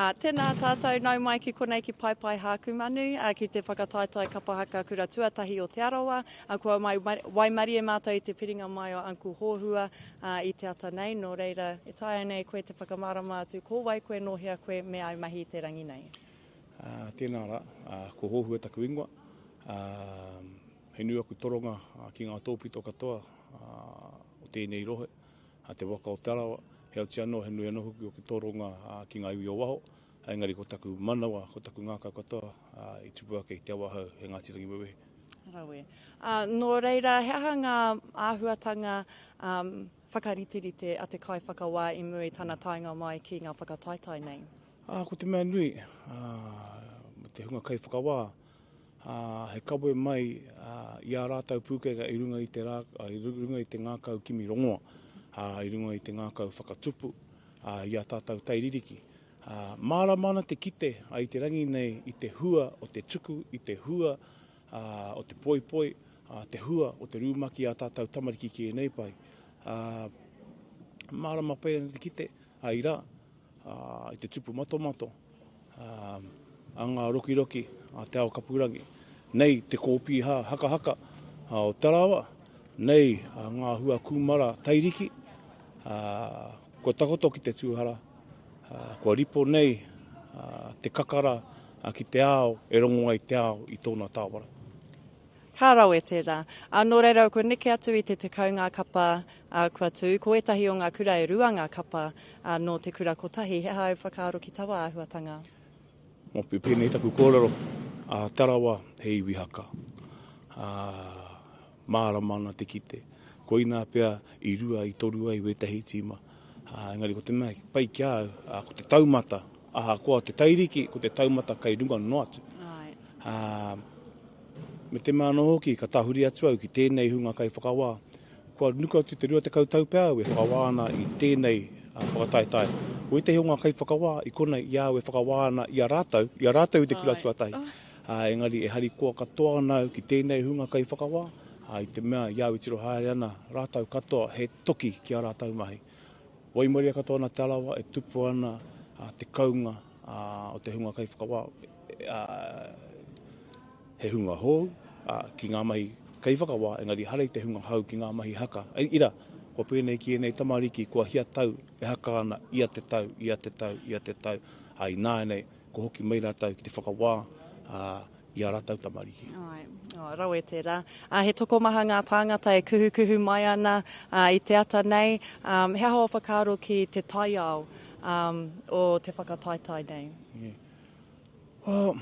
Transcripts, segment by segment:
Tēnā tātou, nau mai ki konei ki Paepae Hākumanu, ki te whakataetae kapa haka kura tuatahi o Te Arawa. Kua waimarie mātou i te piringa mai o Uncle Hōhua i te ata nei, nō reira, e taea nei koe te whakamārama atu ko wai koe, nō hea koe, me āu mahi i te rangi nei. Tēnā rā, ko Hōhua taku ingoa. He nui aku toronga ki ngā tōpito katoa o tēnei rohe. a te waka o Te Arawa, heoti anō he nui anō hoki o te toronga ki ngā iwi o waho, engari ko taku manawa, ko taku ngākau katoa i tupu ake i Te Awahou, he Ngāti Rangiwewehi. Rawe. Nō reira, he aha ngā āhuatanga whakariterite a te kaiwhakawā i mua i tana taenga mai ki ngā whakataetae nei? Ko te mea nui, mō te hunga kaiwhakawā, ā, he kawe mai i ā rātou pūkenga i runga i te rā, i runga i te ngākau kimi rongoa, ā, i runga i te ngākau whakatupu, ā, i ā tātou tai ririki. Ā, mārama ana te kite i te rangi nei i te hua o te tuku, i te hua, ā, o te poipoi, ā, te hua o te rumaki i ā tātou tamariki ki ēnei pae. Ā, mārama pai ana te kite, ā, i rā, ā, i te tupu matomato, a ngā rokiroki a Te Ao Kapurangi, nei te kōpīha hakahaka o Te Arawa, nei ngā hua kūmara tairiki, kua takoto ki te tūhara, kua ripo nei te kakara ki te ao e rongo ai te ao i tōna tāwara. Ka rawe tērā. Ā, nō reira, kua neke atu i te 10 ngā kapa, ā, kua tū. Ko ētahi o ngā kura e rua ngā kapa, ā, nō te kura kotahi. He aha āu whakaaro ki taua āhuatanga? Mō pēnei taku kōrero, ā, Tarawa he iwi haka. Ā, mārama ana te kite. Koinā pea i rua, i toru ai wētahi tīma. Ā, engari ko te mea pai ki a au, ā, ko te taumata, ahakoa te tairiki, ko te taumata kei runga noa atu. Ā, Me te mea anō hoki, ka tahuri atu au ki tēnei hunga kaiwhakawā. Kua nuku atu te 20 tau pea au e whakawā ana i tēnei whakataetae. Ko ētahi o ngā kaiwhakawā i konei i a au e whakawā ana i a rātou, i a rātou i te kura tuatahi. Engari e harikoa katoa ana au ki tēnei hunga kaiwhakawā, i te mea i a au e tiro haere ana, rātou katoa he toki ki ā rātou mahi. Waimaria katoa ana Te Arawa e tupu ana te kounga o te hunga kaiwhakawā. He hunga hou ki ngā mahi kaiwhakawā, engari ehara i te hunga hou ki ngā mahi haka. Ira, kua pēnei ki ēnei tamariki kua hia tau e haka ana ia te tau, ia te tau, ia te tau, ā, ināianei kua hoki mai rātou ki te whakawā i ā rātou tamariki. Āe, oh, rawe tērā. Ā, he tokomaha ngā tāngata e kuhukuhu mai ana i te ata nei. Um, he aha ō whakaaro ki te taiao um, o te whakataetae nei? Yeah. Oh,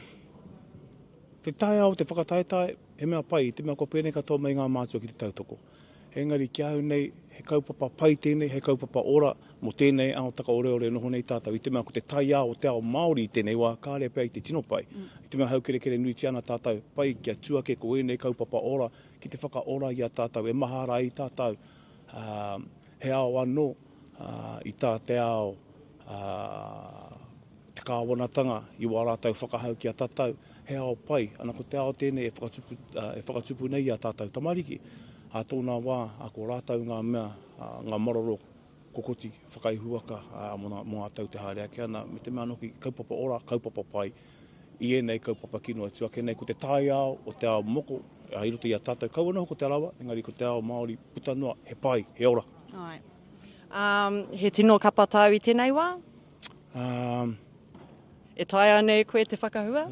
te taiao o te whakataetae, he mea pai, i te mea kua pēnei katoa mai ngā mātua ki te tautoko. Engari ki a au nei, he kaupapa pai tēnei, he kaupapa ora mō tēnei ao takaoreore e noho nei tātou, i te mea ko te taiao o te ao Māori i tēnei wā, kāre pea i te tino pai. I te mea haukerekere nuitia ana tātou, pai kia tū ake ko ēnei kaupapa ora ki te whakaora i a tātou, e mahara ai tātou, ā, he ao anō, ā, i tā te ao, ā, te kāwanatanga i wā rātou whakahau ki a tātou, he ao pai, ana ko te ao tēnei e whakatupu, e whakatupu nei i a tātou tamariki. Ā tōna wā, ā, ko rātou ngā mea, ā, ngā maroro kokoti whakaihuwaka, ā, mō ngā, mō ngā tau te haere ake ana, me te mea anō hoki, kaupapa ora, kaupapa pai, i ēnei kaupapa kino e tū ake nei, ko te taiao o te ao moko, ā, i roto i a tātou, kaua noho ko te arawa, engari ko te ao Māori puta noa, he pai, he ora. Āe. Um, he tino kapa tāu i tēnei wā? Um, e taea ana e koe te whakahua?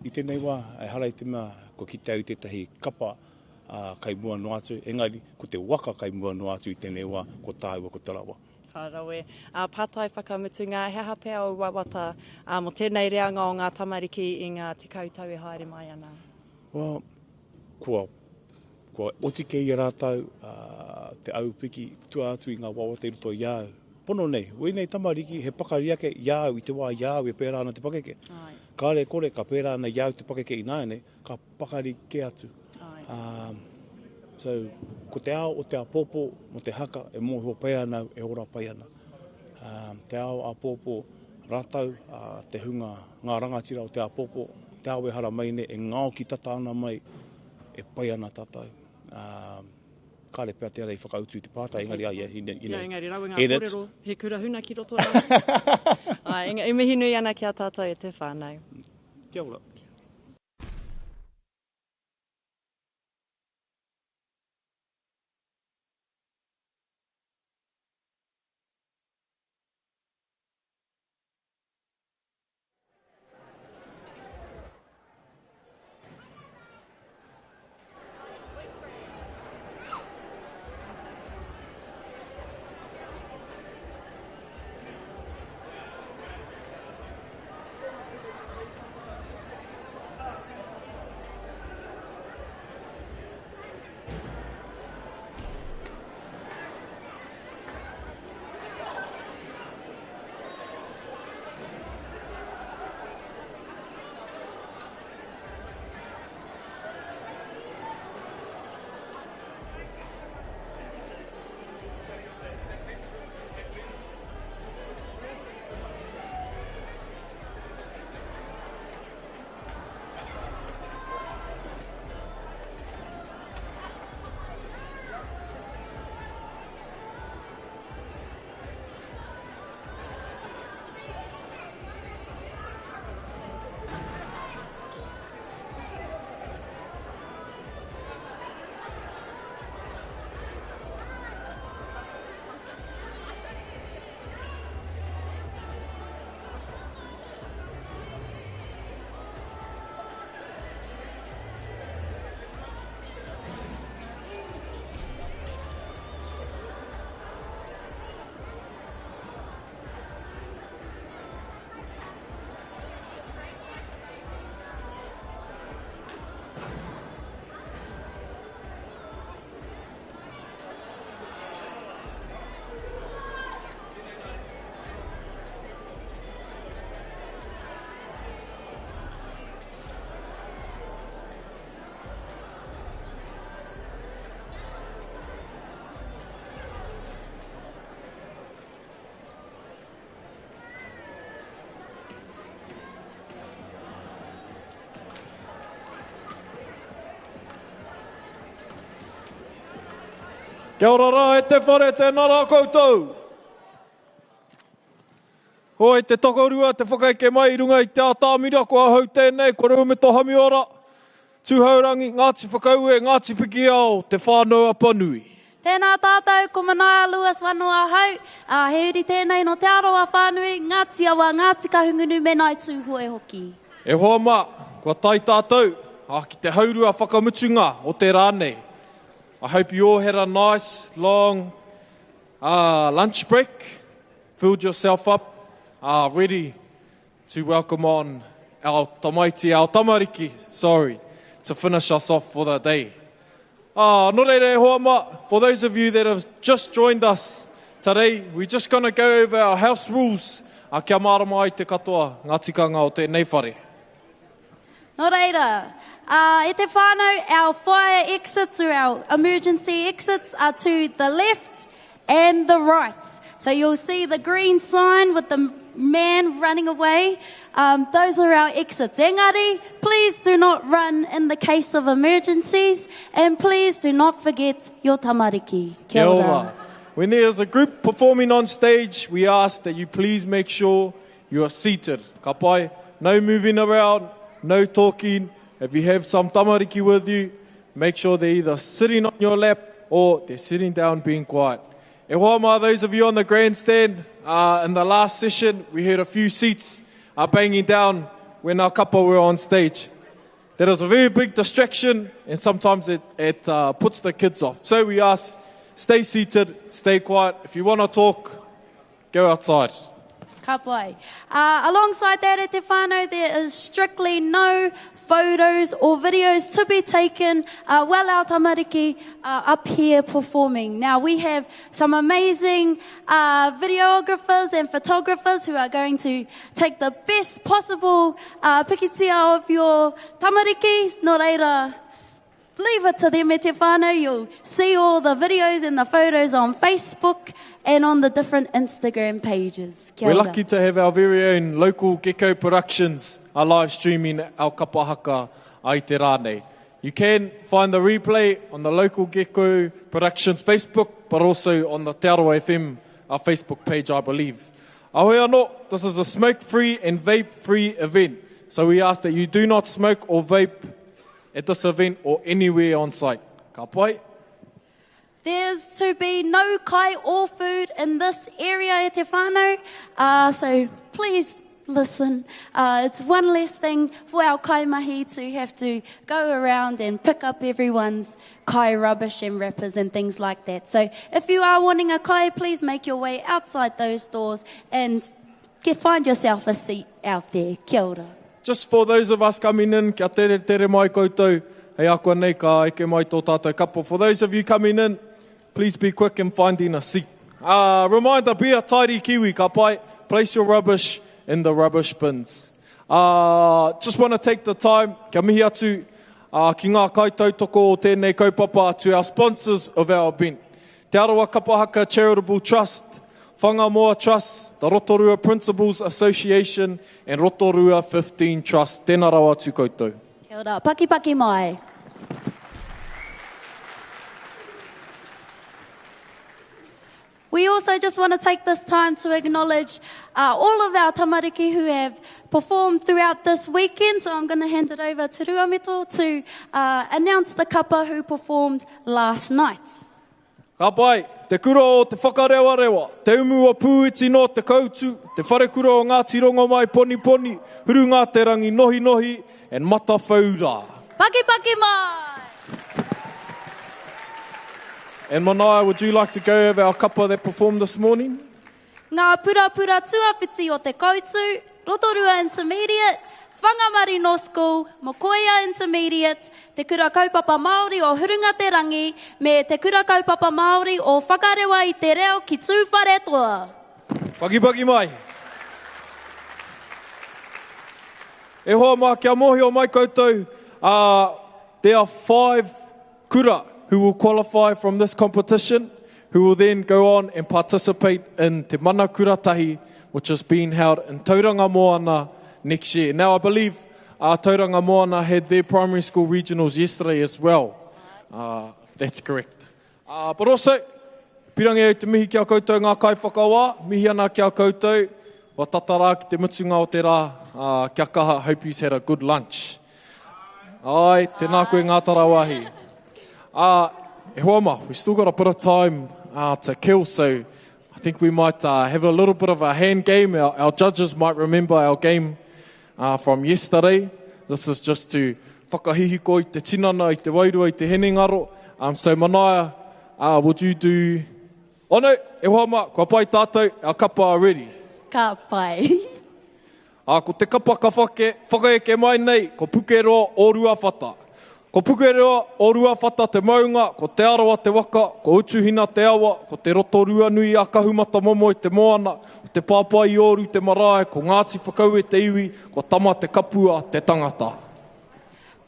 I tēnei wā, ehara i te mea kua kite au i tētahi kapa uh, kai mua noa atu, engari ko te waka kai mua noa atu i tēnei wā, ko tāua ko Te Rawa. Ka rawe. Uh, pātai whakamutunga, he aha pea ōu wawata uh, mō tēnei reanga o ngā tamariki i ngā tekau tau e haere mai ana? Well, kua Kua oti kē i a rātou te aupiki tua atu i ngā wawata i roto i a au. Pono nei, wēnei tamariki he pakari ake i a au i te wā i a au e pērā ana te pakeke. Kāre e kore ka pērā ana i a au te pakeke ināianei, ka pakari kē atu. So, ko te ao o te āpōpō mō te haka e mōhio pai ana au e ora pai ana. Te ao āpōpō rātou, te hunga, ngā rangatira o te āpōpō, te ao e haramai nei e ngaoki tata ana mai, E pai ana tātou. Ā, Kāre pea tērā i whakautu i te pātai, engari ai, you know, Yeah, engari rawe ngā edit. kōrero, he kura huna ki roto rā. Ai, engari, e mihi nui ana ki a tātou e te whānau. Kia ora. Kia ora rā e te whare, tēnā rā koutou. Hoi te tokorua te whakaeke mai i runga i te atamira, ko ahau tēnei, ko Reumeto Hamiora, Tūhourangi, Ngāti Whakaue, Ngāti Pikiao, Te Whānau Apanui. Tēnā tātou, ko Manaia Lewis wano ahau, ā, he uri tēnei nō Te Arawa whānui, Ngāti Awa, Ngāti Kahungunu me Ngāi Tūhoe hoki. E hoa mā, kua tae tātou, ā, ki te haurua whakamutunga o te rā nei. I hope you all had a nice, long uh, lunch break, filled yourself up, uh, ready to welcome on our tamaiti, our tamariki, sorry, to finish us off for the day. Ah, nō reira e hoa mā, for those of you that have just joined us today, we're just going to go over our house rules uh, kia mārama ai te katoa ngā tikanga o tēnei whare. Nō reira, uh, e te whānau, our fire exits or our emergency exits are to the left and the right. So you'll see the green sign with the man running away. Um, those are our exits. Engari, please do not run in the case of emergencies and please do not forget your tamariki. Kia ora. When there is a group performing on stage, we ask that you please make sure you are seated. Ka pai, no moving around, no talking. If you have some tamariki with you, make sure they're either sitting on your lap or they're sitting down being quiet. E hoa mā, those of you on the grandstand, uh, in the last session, we heard a few seats uh, banging down when our couple were on stage. That is a very big distraction, and sometimes it, it uh, puts the kids off. So we ask, stay seated, stay quiet. If you want to talk, go outside. Ka pai. Uh, alongside that, e te whānau, there is strictly no photos or videos to be taken uh, while our tamariki are up here performing. Now, we have some amazing uh, videographers and photographers who are going to take the best possible uh, pikitia of your tamariki. Nō reira, leave it to them e te whānau. You'll see all the videos and the photos on Facebook and on the different Instagram pages. Kia We're ora. lucky to have our very own local Gecko Productions are live streaming our kapa haka ai te rā nei. You can find the replay on the local Gecko Productions Facebook, but also on the Te Arawa FM uh, Facebook page, I believe. Ahoy anō, this is a smoke-free and vape-free event. So we ask that you do not smoke or vape at this event or anywhere on site. Ka pai. There's to be no kai or food in this area e te whānau, uh, so please listen. Uh, it's one less thing for our kaimahi to have to go around and pick up everyone's kai rubbish and wrappers and things like that. So if you are wanting a kai, please make your way outside those doors and get, find yourself a seat out there. Kia ora. Just for those of us coming in, kia tere tere mai koutou, hei ako nei ka eke mai tō tātou kapo. For those of you coming in, please be quick in finding a seat. Uh, reminder, be a tidy kiwi, ka pai. Place your rubbish in the rubbish bins. Uh, just want to take the time, kia mihi atu uh, ki ngā kaitautoko o tēnei kaupapa to our sponsors of our event. Te Arawa Kapahaka Charitable Trust, Whangamoa Trust, the Rotorua Principals Association, and Rotorua 15 Trust. Tēnā rawa atu koutou. Kia ora. Paki paki mai. We also just want to take this time to acknowledge uh, all of our tamariki who have performed throughout this weekend. So I'm going to hand it over to Ruamito to uh, announce the kapa who performed last night. Ka pai, te kura o te whakarewarewa, te umu o Pūiti no te kautu, te wharekura o Ngāti Rongomai Poniponi, huru ngā te rangi nohi nohi, and Matawhaura. Paki paki mai! And Manaia, would you like to go over our kapa that performed this morning? Ngā purapura tuawhiti o te Koutu, Rotorua Intermediate, Whangamarino School, Mokoia Intermediate, Te Kura Kaupapa Māori o Hurunga Te Rangi, me Te Kura Kaupapa Māori o Whakarewa i te Reo ki Tūwharetoa. Pakipaki mai. E hoa mā, kia mōhio mai koutou, uh, there are five kura who will qualify from this competition, who will then go on and participate in Te Mana Kuratahi, which is being held in Tauranga Moana next year. Now, I believe uh, Tauranga Moana had their primary school regionals yesterday as well, uh, if that's correct. Uh, but also, pirangi au te mihi ki a koutou ngā kaiwhakawā, mihi ana ki a koutou, wa tata ki te mutunga o te rā, uh, kia kaha, hope you had a good lunch. Ai, tēnā koe ngā tarawahi. Uh, e hoa ma, we still got a bit of time uh, to kill, so I think we might uh, have a little bit of a hand game. Our, our judges might remember our game uh, from yesterday. This is just to whakahihiko i te tinana, i te wairua, i te hinengaro. Um, so Manaia, uh, would you do... Oh no, e hoa ma, kua pai tātou, our kapa are ready. Ka pai. Ā, ko te kapa ka whake, whakaeke mai nei, ko Pukeroa o Ruawhata. Ko Pukeroa o Ruawhata te maunga, ko Te Arawa te waka, ko Utuhina te awa, ko Te Rotorua-nui a Kahumatamomoe te moana, ko Te Pāpāioru te marae, ko Ngāti Whakaue te iwi, ko Tama te Kapua te tangata.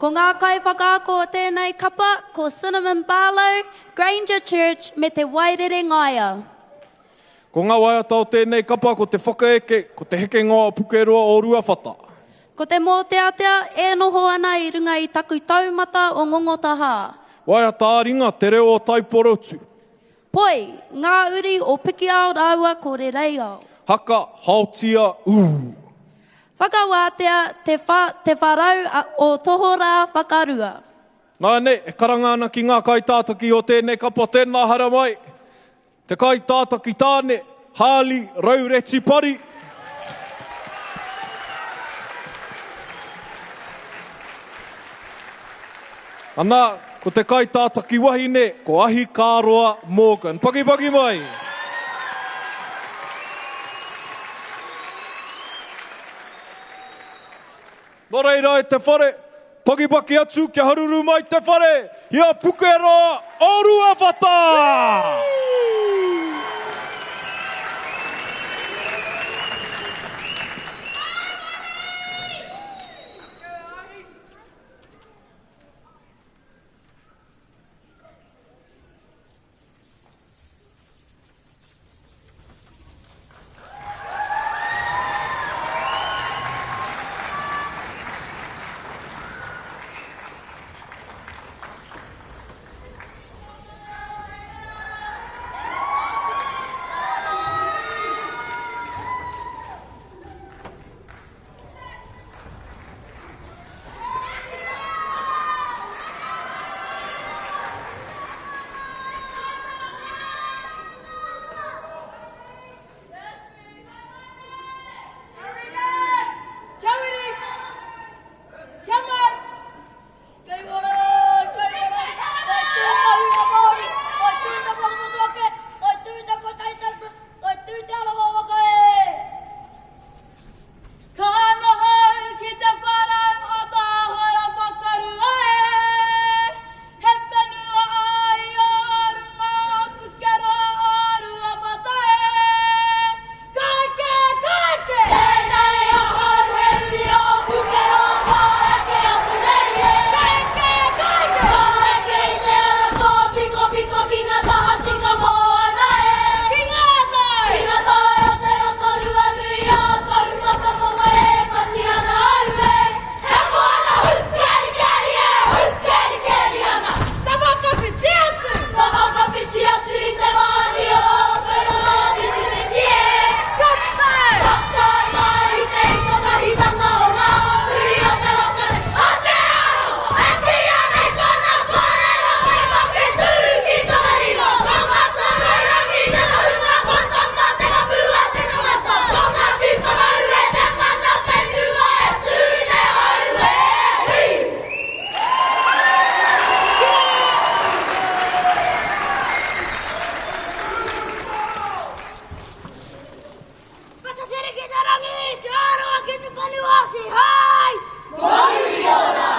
Ko ngā kaiwhakaako o tēnei kapa, ko Cinnamon Barlow, Granger Church me Te Wairere Ngaia. Ko ngā waiata o tēnei kapa ko te whakaeke, ko te hekenga o Pukeroa o Ruawhata. Ko te mōteatea e noho ana i runga i taku taumata o Ngongotahā. Waiata ā-ringa, te reo o Taiporotu. Poi, ngā uri o Pikiao rāua ko Rereiao. Haka, haotia, ū. Whakawātea, te wha, te wharau o Tohorā Whakarua. Nāianei, e karanga ana ki ngā kaitātaki o tēnei kapa, tēnā haramai. Te kaitātaki tāne, Harley Raureti Pari. Ana, ko te kaitātaki wahine, ko Ahikāroa Morgan. Pakipaki mai! Nō reira e te whare, pakipaki atu kia haruru mai te whare i a Pukeroa o Ruawhata! ora!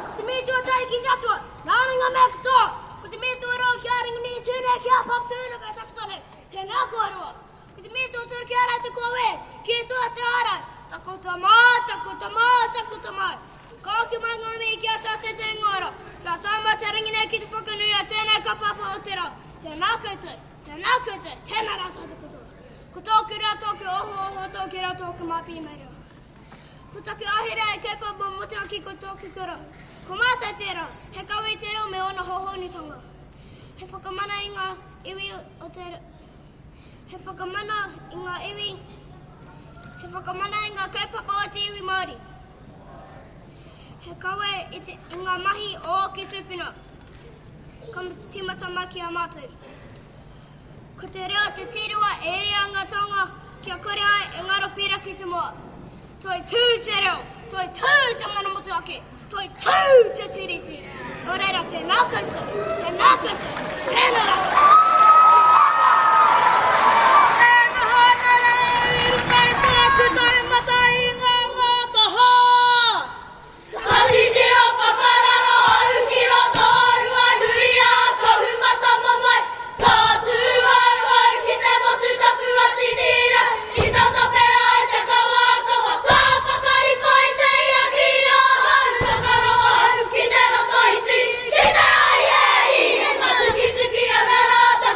Ko te mea tuatahi ki te Atua, nāna ngā mea katoa, ko te mea tuarua ki a Ranginui e tū nei ki a Papatūānuku e takoto nei, tēnā kōrua. Ko te mea tuatoru ki a rātou ko au e, ki tua te ara, takoto mai, takoto mai, takoto mai. Ka hoki mai ngā mihi ki a tātou te ingoa rā, kia tae mai te rangi nei ki te whakanui a tēnei kaupapa o te rā. Tēnā koutou, tēnā koutou, tēnā rā tātou katoa. Ko tōku reo tōku ohooho, tōku reo tōku māpī mai reo. Ko taku ahurea e kaupapa motuhake ko tōku kura. Ko mātou tērā, he kawe i te reo me ōna hōhonutanga. He whakamana i ngā iwi o te He whakamana i ngā iwi He whakamana i ngā kaupapa o te iwi Māori. He kawe i, te, i ngā mahi o ōku tūpuna. Ka tīmata mai ki a mātou. Ko te reo te tīrewa e ere ai ngā taonga kia kore ai e ngaro pērā ki te moa. Toi tū te reo, toi tū te mana motuhake, toi tū te Tiriti. Nō reira, tēnā koutou, tēnā koutou, tēnā rā koutou. E noho ana rā au i runga i tāku taumata i ngā ngātaha. Ka titiro whakararo au ki roto o Ruanuia, Kahumatamomoe, ka tū au au ki te motu tapu a Tinirau, i tatape ai te kawa kawa, ka whakariko i te ia ki ahau, whakarawa au ki te roto iti, ki te ai e i, e matukituki ana rā.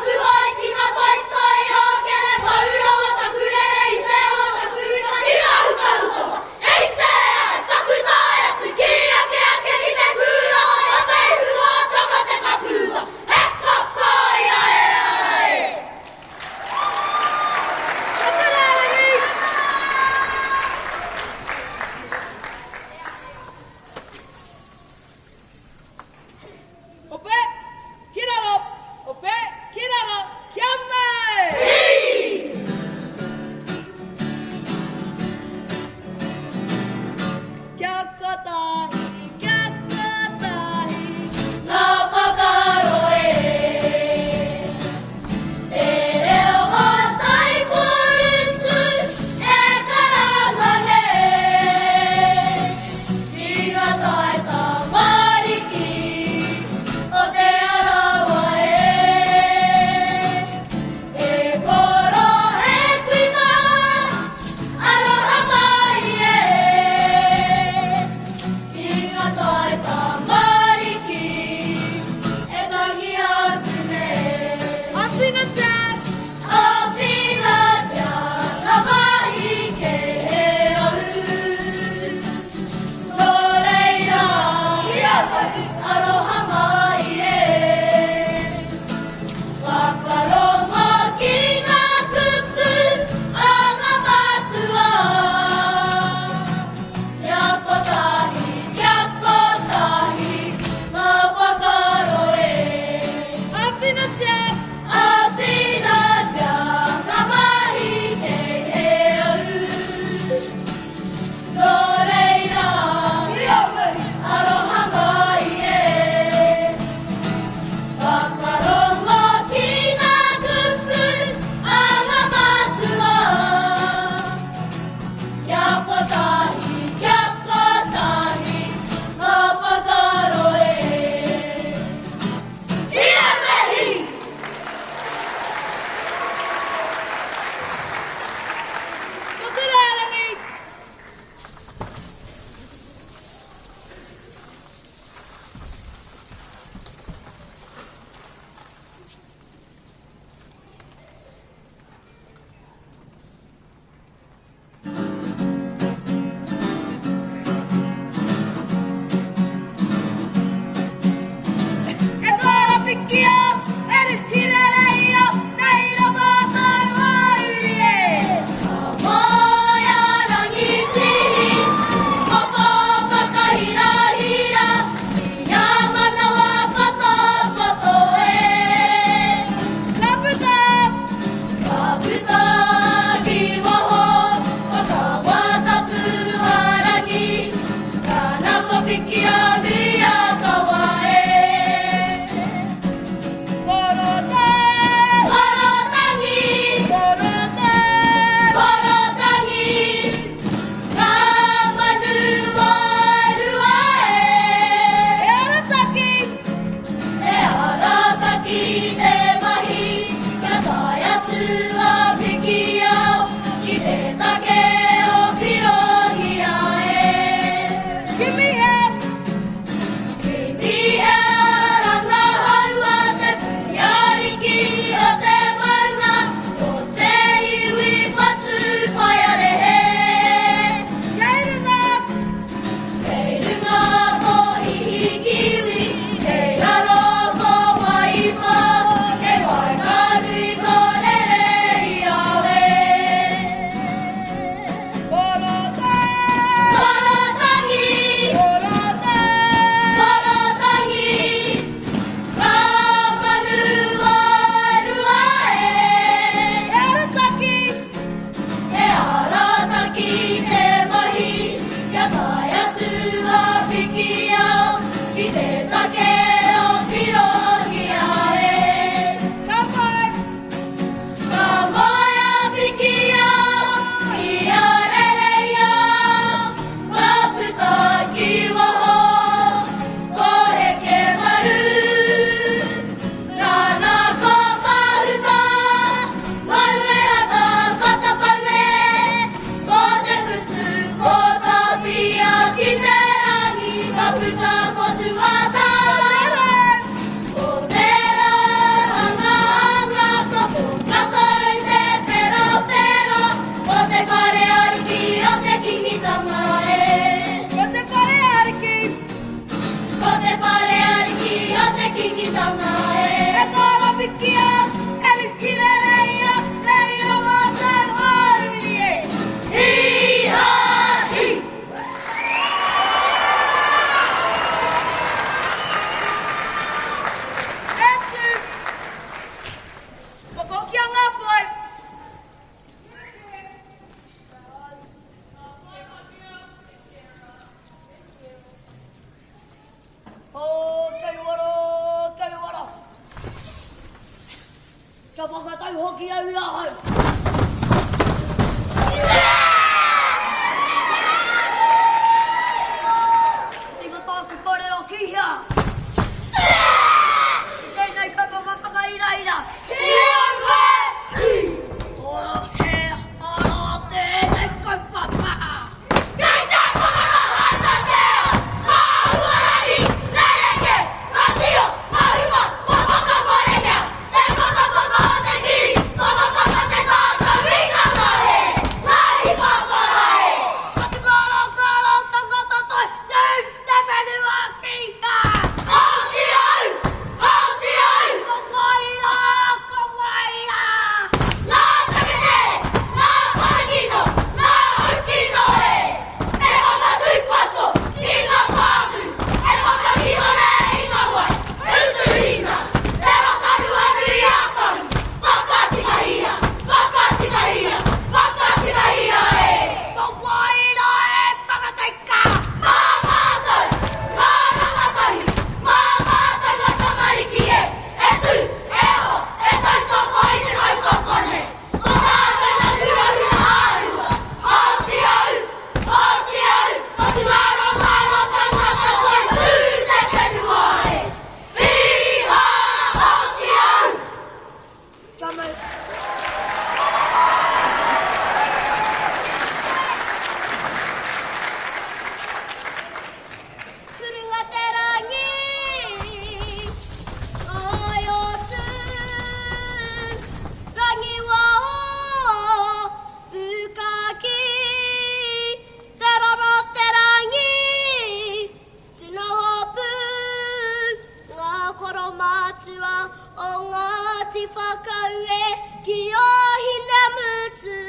hoki au i ahau. Tima tāku kōrero ki hea? I tēnei kaupapa whakairaira. Ki a koe! He hara tēnei kaupapa! Kei te whakanga haetateo, ngā huarahi rerekē, ngā tio, ngā hua, ngā whakakorekea, te whakapapa o te kiri, ngā whakapa te tākau i ngā mahe, ngā hipa parae. Ko te karokaro tangata toi, tū te whenua ki hea? Kāti au! Kāti au! Ko wai rā, ko wai rā? Ngā takete! Ngā parakino! Ngā haukino e! E whakatūpato i ngā pāmu! E whakakihore i ngā wai! Utuhina! Te Rotarua-nui-a-Kahu! Whakatikahia! Whakatikahia! Whakatikahia e! Ko wai rā e whakateika? Mā mātou! Ngā rangatahi! Mā mātou ngā tamariki e! E tū! E oho! E tautoko i te kaupapa nei! Ko tātou ngā hurahura āhua! Oti au! Oti au! Whatumāromāro tangata toi tū te whenua e! Hī-hā! Oti au! Kia mau! Hurunga te rangi, ai o tū, rangiwaho, pukaki, te roro te rangi, tino hopu, ngā koromatua o Ngāti Whakaue ki Ōhinemutu.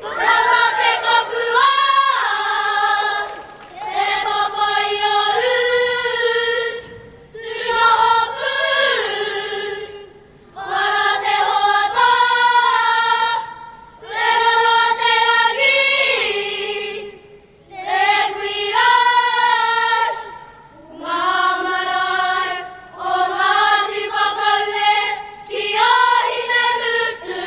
Rama te kapua, te papai o Ru, Tūnohopu, Para te hoata, te roro te rangi, te kuira, Ngā marae o Ngāti Whakaue ki Ōhinemutu.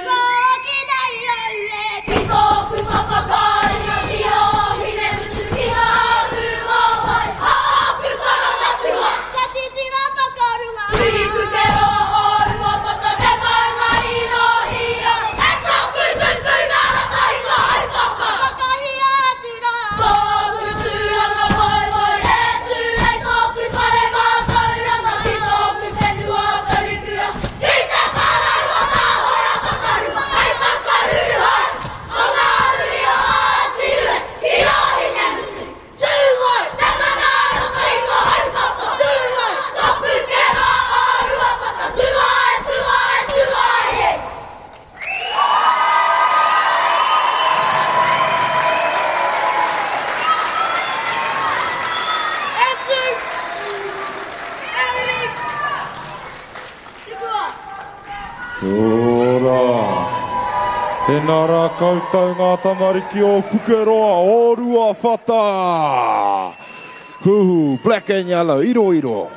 Ko hoki nei au e ki tōku papa kāinga ki Ōhinemutu ki ngā uru o wai a ōku koromatua. Te titiro whakarunga. Ki Pukeroa o Ruapata te maunga i Rōhia. E tōku tupuna rata i ka haepapa. Whakahia atu rā. Tōku tūranga moemoe e tū nei tōku whare mātauranga ki tōku whenua taurikura ki te whārau o Tāhora Whakarua hei whakaruruhau o ngā uri o Ātiue ki Ōhinemutu. Tūhoe te mana roto i ko Haupapa Tūhoe ko Pukeroa o Ruapata Tūāe, tūāe, tūāe e! E tū! E uri! Tukua! Kia ora. Tēnā rā koutou ngā tamariki o Pukeroa, o Ruawhata! Huhu, black and yellow, iroiro.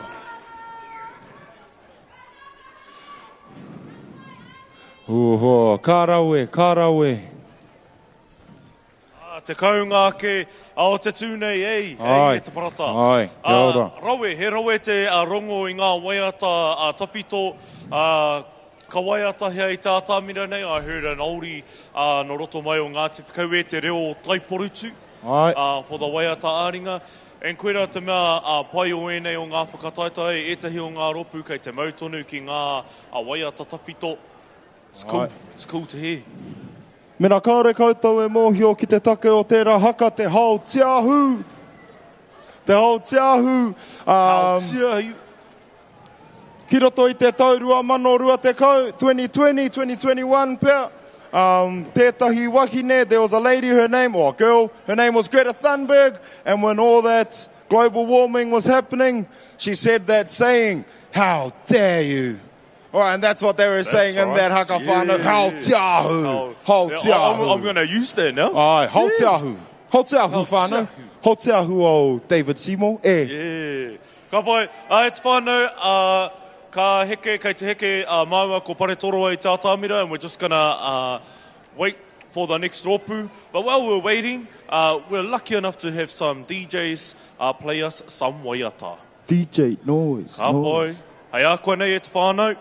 Oho, ka rawe, ka rawe. Ah, te kaunga ake o te tū nei, ei, ei e te parata. Ai, kia ora. Ah, rawe, he rawe te rongo i ngā waiata tawhito, ka waiatahia i te atamira nei, I heard an oldie nō roto mai o Ngāti Whakaue, te reo o Taiporutu. Āe. Ā, for the waiata ā-ringa. And koirā te mea pai o ēnei o ngā whakataetae, ētahi o ngā rōpū kei te mau tonu ki ngā waiata tawhito. It's cool, it's cool to hear. Mena kāore koutou e mōhio ki te take o tērā haka, te hao tiahu! Te hao tiahu! Hao tiahu! Ki roto i te tau 2020, 2020, 2021 pea, um, tētahi wahine, there was a lady, her name, or a girl, her name was Greta Thunberg, and when all that global warming was happening, she said that saying, how dare you? All right, and that's what they were That's saying in right. that haka whānau, Yeah. hao tiahu, hao Yeah, tiahu. I'm going to use that now. Ai, hao tiahu. Hao tiahu whānau. Hao tiahu o David Seymour, e. Yeah. Ka pai. Ā, e te whānau, ā, Ka heke, kei te heke a māua ko Paretoroa i te atamira and we're just gonna uh, wait for the next rōpū. But while we're waiting, uh, we're lucky enough to have some DJs uh, play us some waiata. DJ noise, Ka pai. noise. Hei a koe nei e te whānau.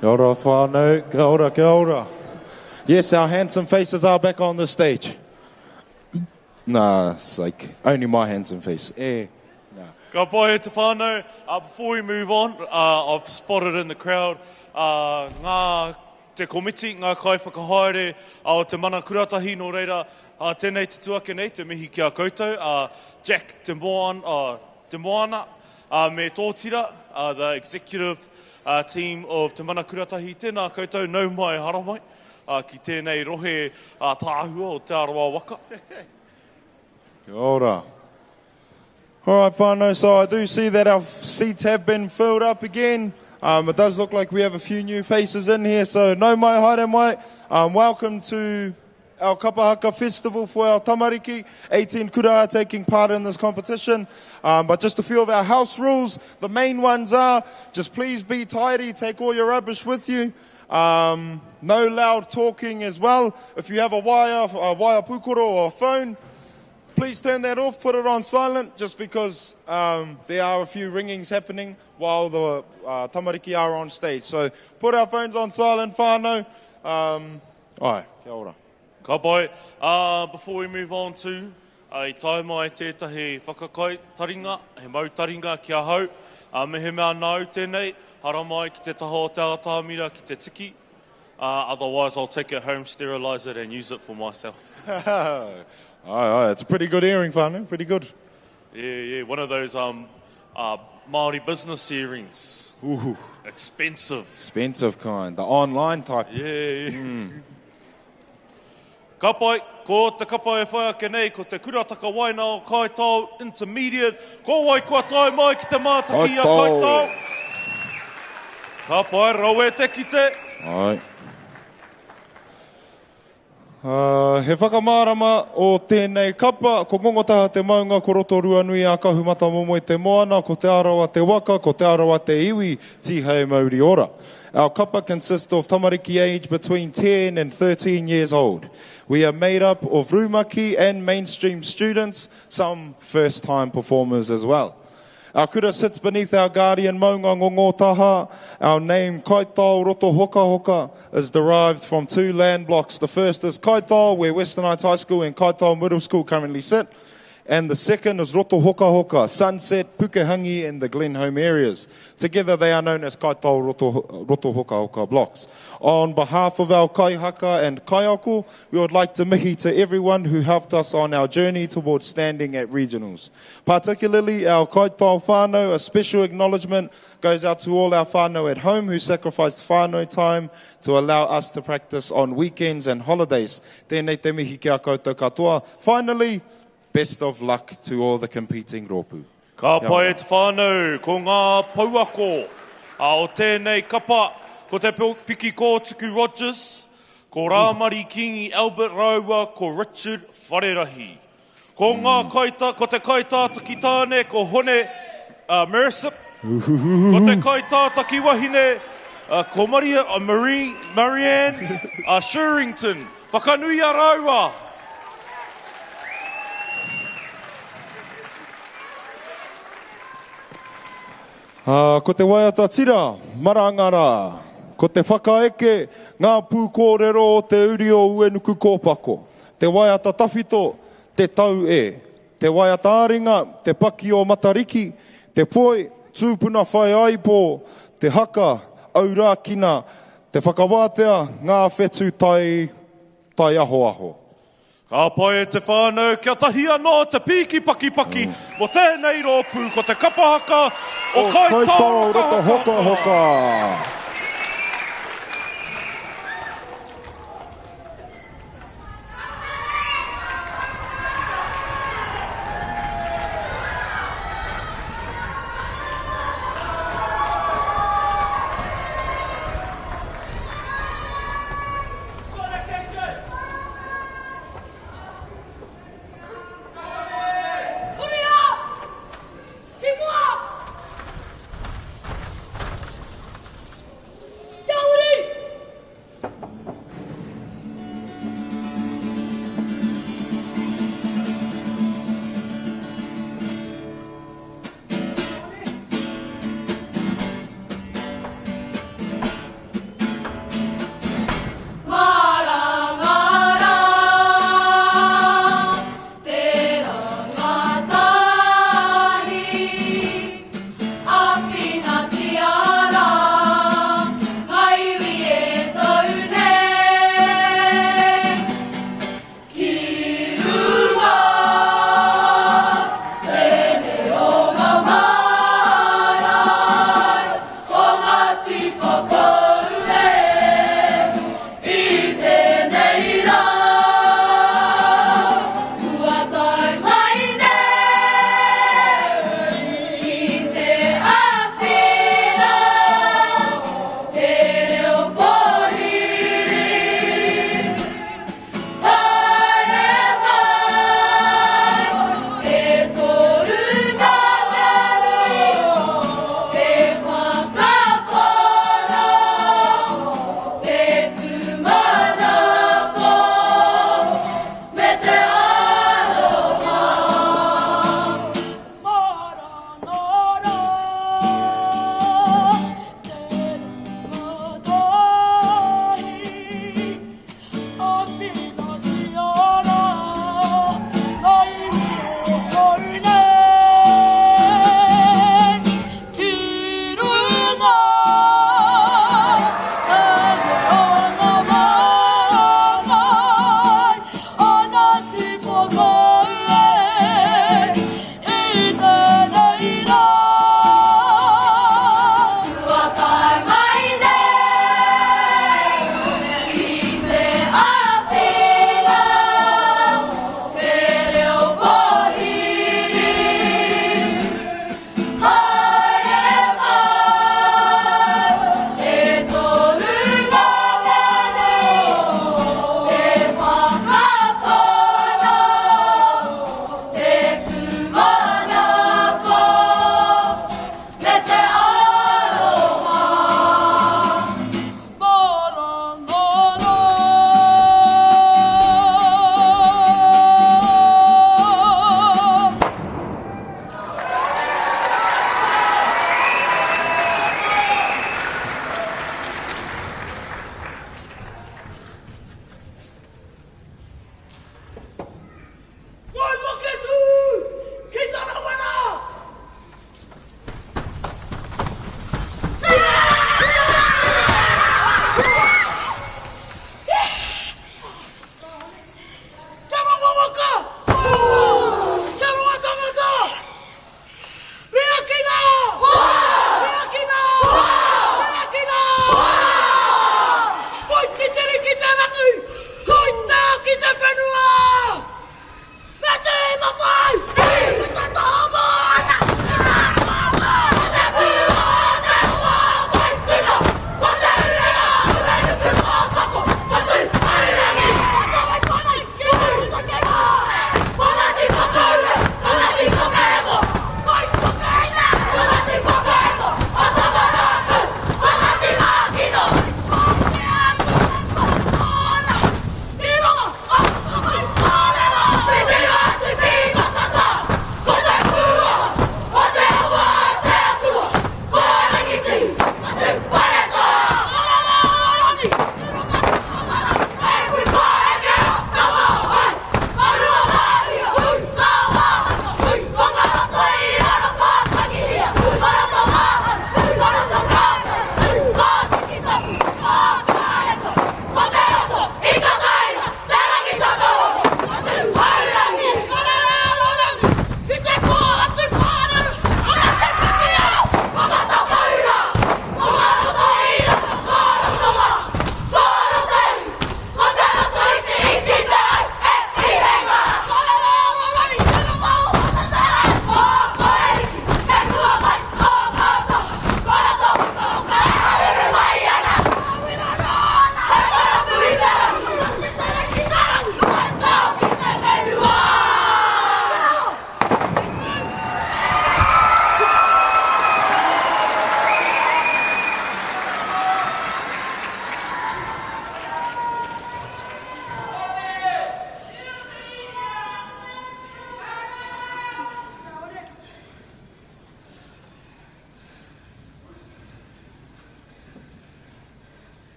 Kia ora whānau, kia ora, kia ora. Yes, our handsome faces are back on the stage. Nah, it's like only my handsome face. Eh. Nah. Ka pai e te whānau. Uh, before we move on, uh, I've spotted in the crowd uh, ngā te komiti, ngā kaiwhakahaere o te Mana Kuratahi, nō reira, uh, tēnei te tuake nei, te mihi ki a koutou, uh, Jack Te Moana, uh, Te Moana uh, me Tōtira, uh, the executive uh, team of Te Mana Kuratahi, tēnā koutou, nau mai, haramai, uh, ki tēnei rohe uh, tāhua o Te Arawa Waka. Kia ora. All right, whānau, so I do see that our seats have been filled up again. Um, it does look like we have a few new faces in here, so nau mai, haere mai. Um, welcome to our Kapahaka Festival for our tamariki. 18 kura are taking part in this competition. Um, but just a few of our house rules. The main ones are just please be tidy, take all your rubbish with you. Um, no loud talking as well. If you have a wire, a wire pukoro or a phone, please turn that off, put it on silent, just because um, there are a few ringings happening while the uh, tamariki are on stage. So put our phones on silent, whānau. Um, ai, kia ora. Ka pai. Uh, before we move on to, uh, i tae mai tētahi whakakai taringa, he mau taringa ki ahau. Uh, mehemea nāu tēnei, haramai ki te taha o te atamira ki te tiki. Uh, otherwise, I'll take it home, sterilise it and use it for myself. aye, aye, it's a pretty good earring, whānau, pretty good. Yeah, yeah, one of those um, uh, Māori business earrings. Ooh. Expensive. Expensive kind, the online type. Yeah, yeah. Mm. Ka pai, ko te kapa e whai ake nei, ko te Kura Takawaena o Kaitao Intermediate. Ko wai kua tae mai ki te mātaki i a Kaitao? Ka pai, rawe te kite. Ai. Uh, he whakamārama o tēnei kapa, ko Ngongotaha te maunga, ko Rotoruanui a Kahumatamomoe te moana, ko Te Arawa te waka, ko Te Arawa te iwi, tihei mauri ora. Our kapa consists of tamariki age between 10 and 13 years old. We are made up of rumaki and mainstream students, some first-time performers as well. Our kura sits beneath our guardian maunga Ngongotaha. Our name Kaitao Roto Hoka Hoka is derived from two land blocks. The first is Kaitao, where Western Heights High School and Kaitao Middle School currently sit. And the second is Roto Hoka Hoka, Sunset, Pukehangi and the Glenholme areas. Together they are known as Kaitao Roto, Roto Hoka Hoka blocks. On behalf of our kaihaka and kaiako, we would like to mihi to everyone who helped us on our journey towards standing at regionals. Particularly our kaitao whānau, a special acknowledgement goes out to all our whānau at home who sacrificed whānau time to allow us to practice on weekends and holidays. Tēnei te mihi ki a koutou katoa. Finally, best of luck to all the competing rōpū. Ka pai e te whānau, ko ngā pouako o tēnei kapa, ko Te Piki Kōtuku Rogers, ko Rāmari Kingi Albert rāua ko Richard Wharerahi. Ko ngā kaita, ko te kaitātaki tāne ko Hone uh, Merisip, ko te kaitātaki wahine uh, ko Maria, uh, Marie, Marianne uh, Sherrington. Whakanuia rāua! Ā, ko te waiata tira, maranga rā. Ko te whakaeke, ngā pūkōrero o te uri o Uenukukōpako. Te waiata tawhito, te tau e. Te waiata ā-ringa, te paki o Matariki, te poi, tūpuna whaiāipo, te haka, aurākina, te whakawātea, ngā whetū tai, taiahoaho. Ka pai e te whānau kia tahi anō te pīki pakipaki mō tēnei rōpū ko te kapa haka o Kaitao Roto Hokahoka.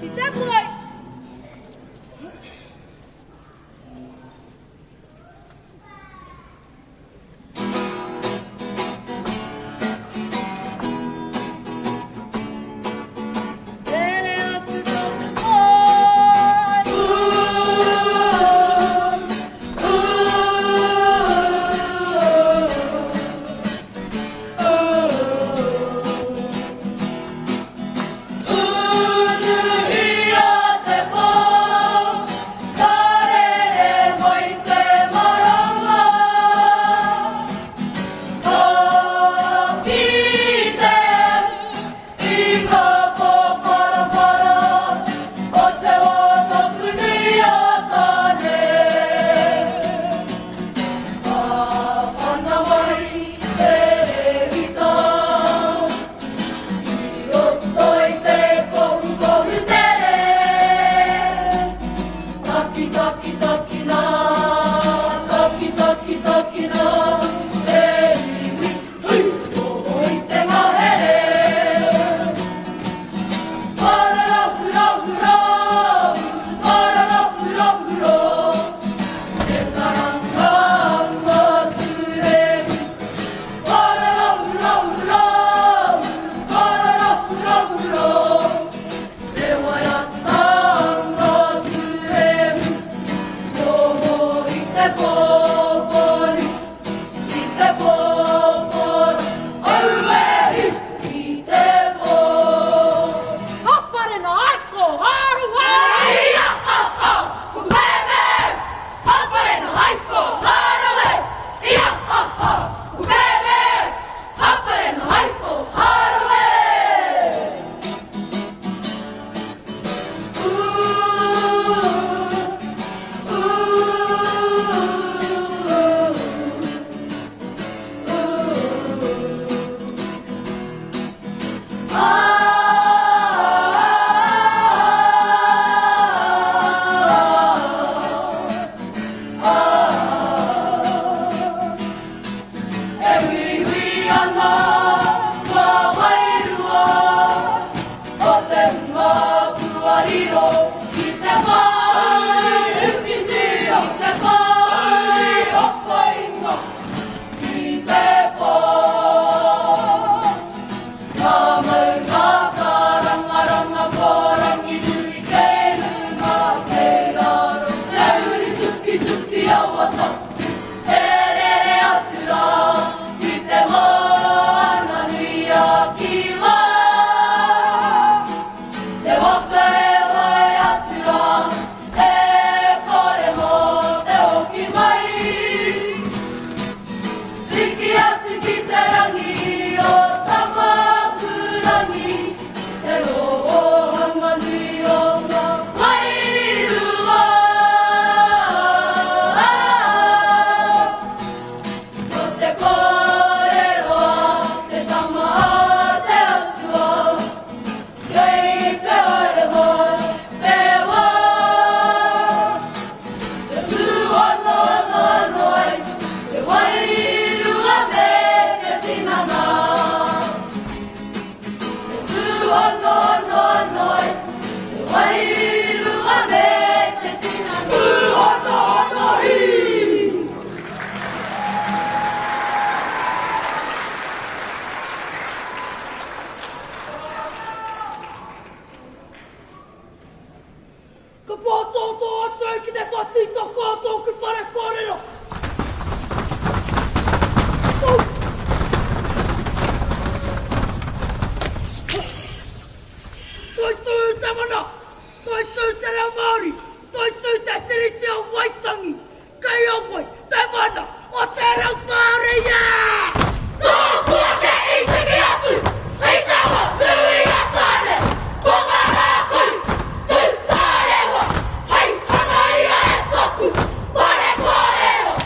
I te pai! Tere atu tōku moe. Ooh, ooh, ooh. Unuhia te pō, ka rere mai te marama. Ka kite i ngā pōparapara o te wā tapu nui a Tāne. Ka pana mai te rewita i roto i te kohukohu tere. Taki, taki, taki nā, taki, taki, taki nā, te iwi, hui, i te ngahere. Parara, hura, hura, parara, hura, hura, te karanga ua tūrehu. Parara, hura, hura, parara, hura, hura, te waiata ua tūrehu. Noho i te pōpori, i te pōpori, auehi i te pō. Haparena aiko, haru Ia, a, a, kupeme! Haparena aiko, haru Ia, a, a, kupeme! Haparena aiko, haru E huihui ana ngā wairua o te hunga kua riro ki te whai ukitia, ki te whai o painga, ki te pō. Ka mau ngā kārangaranga ko Ranginui kei runga, kei raro, te uri tukituki awata. E rere atu rā ki te moana nui a Kiwa. Te waka e wae atu rā, e kore mō te hoki mai. Piki atu ki te rangi o Tamakurangi, te rohanga nui o ngā wairua. Ko te kōrero a te tama a te atua, kei te haere mai te wā. Te tūhono anō anō ai, te wairua me te tinana. Te tūhono anō anō ai, te wairua me te tinana. Tūhono anō hi! Ka pātōtō atu au ki te whatītoko o tōku whare kōrero. Toitū te mana, toitū te reo Māori, toitū te Tiriti o Waitangi, kei a wai te mana o te reo Māori, yeah! Tōku ake i tiki atu i te wā nui a Tāne, ko ngā rākau tū tārewa, hei hanga ia e tōku whare kōrero.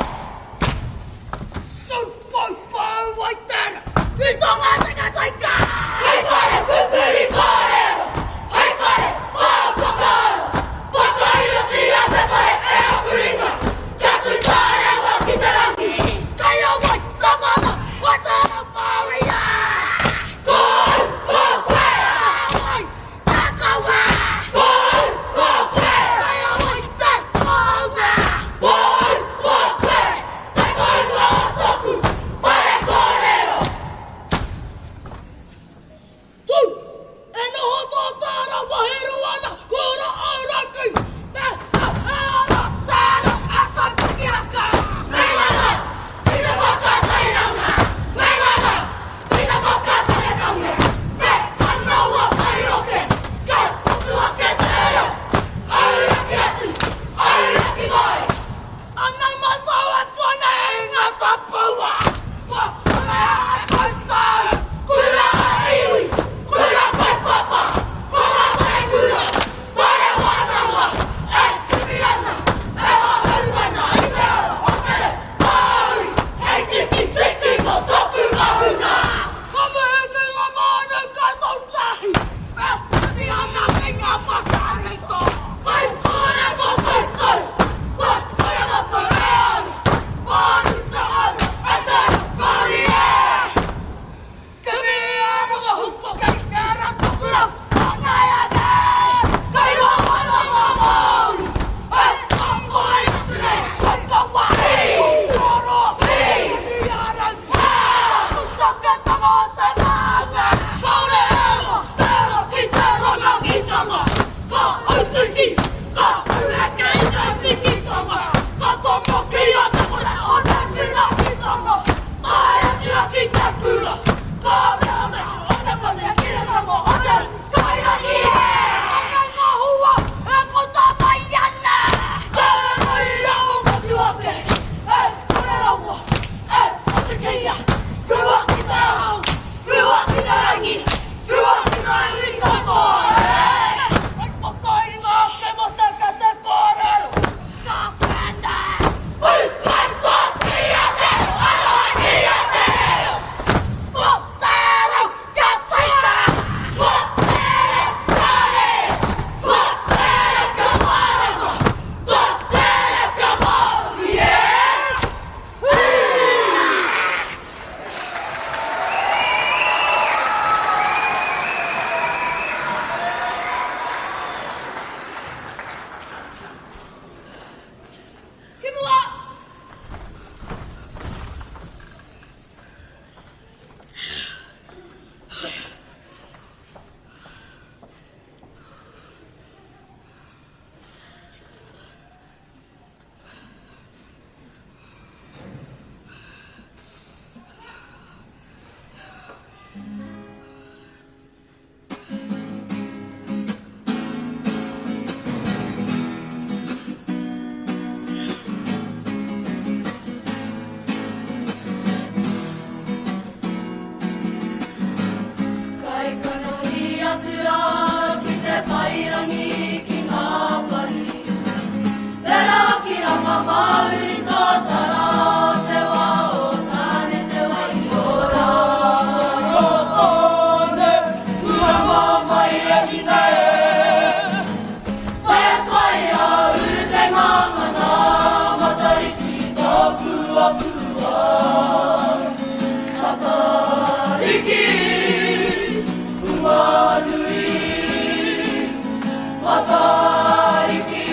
Matariki,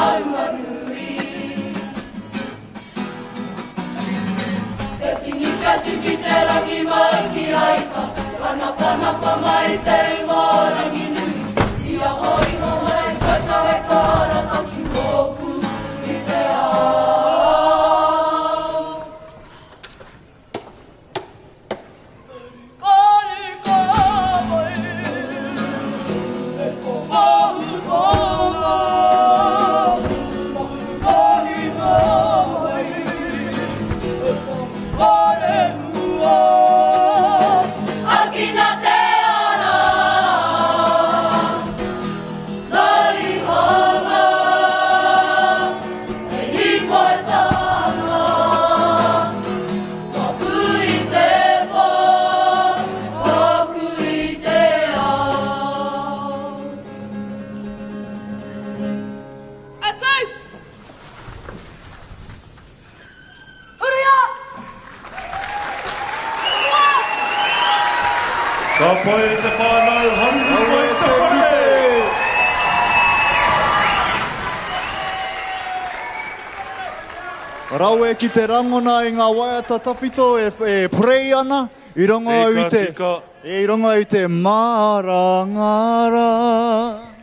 Aruanui. Te tini whetu ki te rangi mai ki aita, Ka napanapa mai te uma o Ranginui, Ia hōiho mai koutou e ka arataki mōku i te ao. Atu! Huria! Ka pai e te whānau, haruru mai te whare! Rawe ki te rangona i ngā waiata tawhito e, e pray ana, i rongo au i te, Tika, tika. e rongo au i te marangara.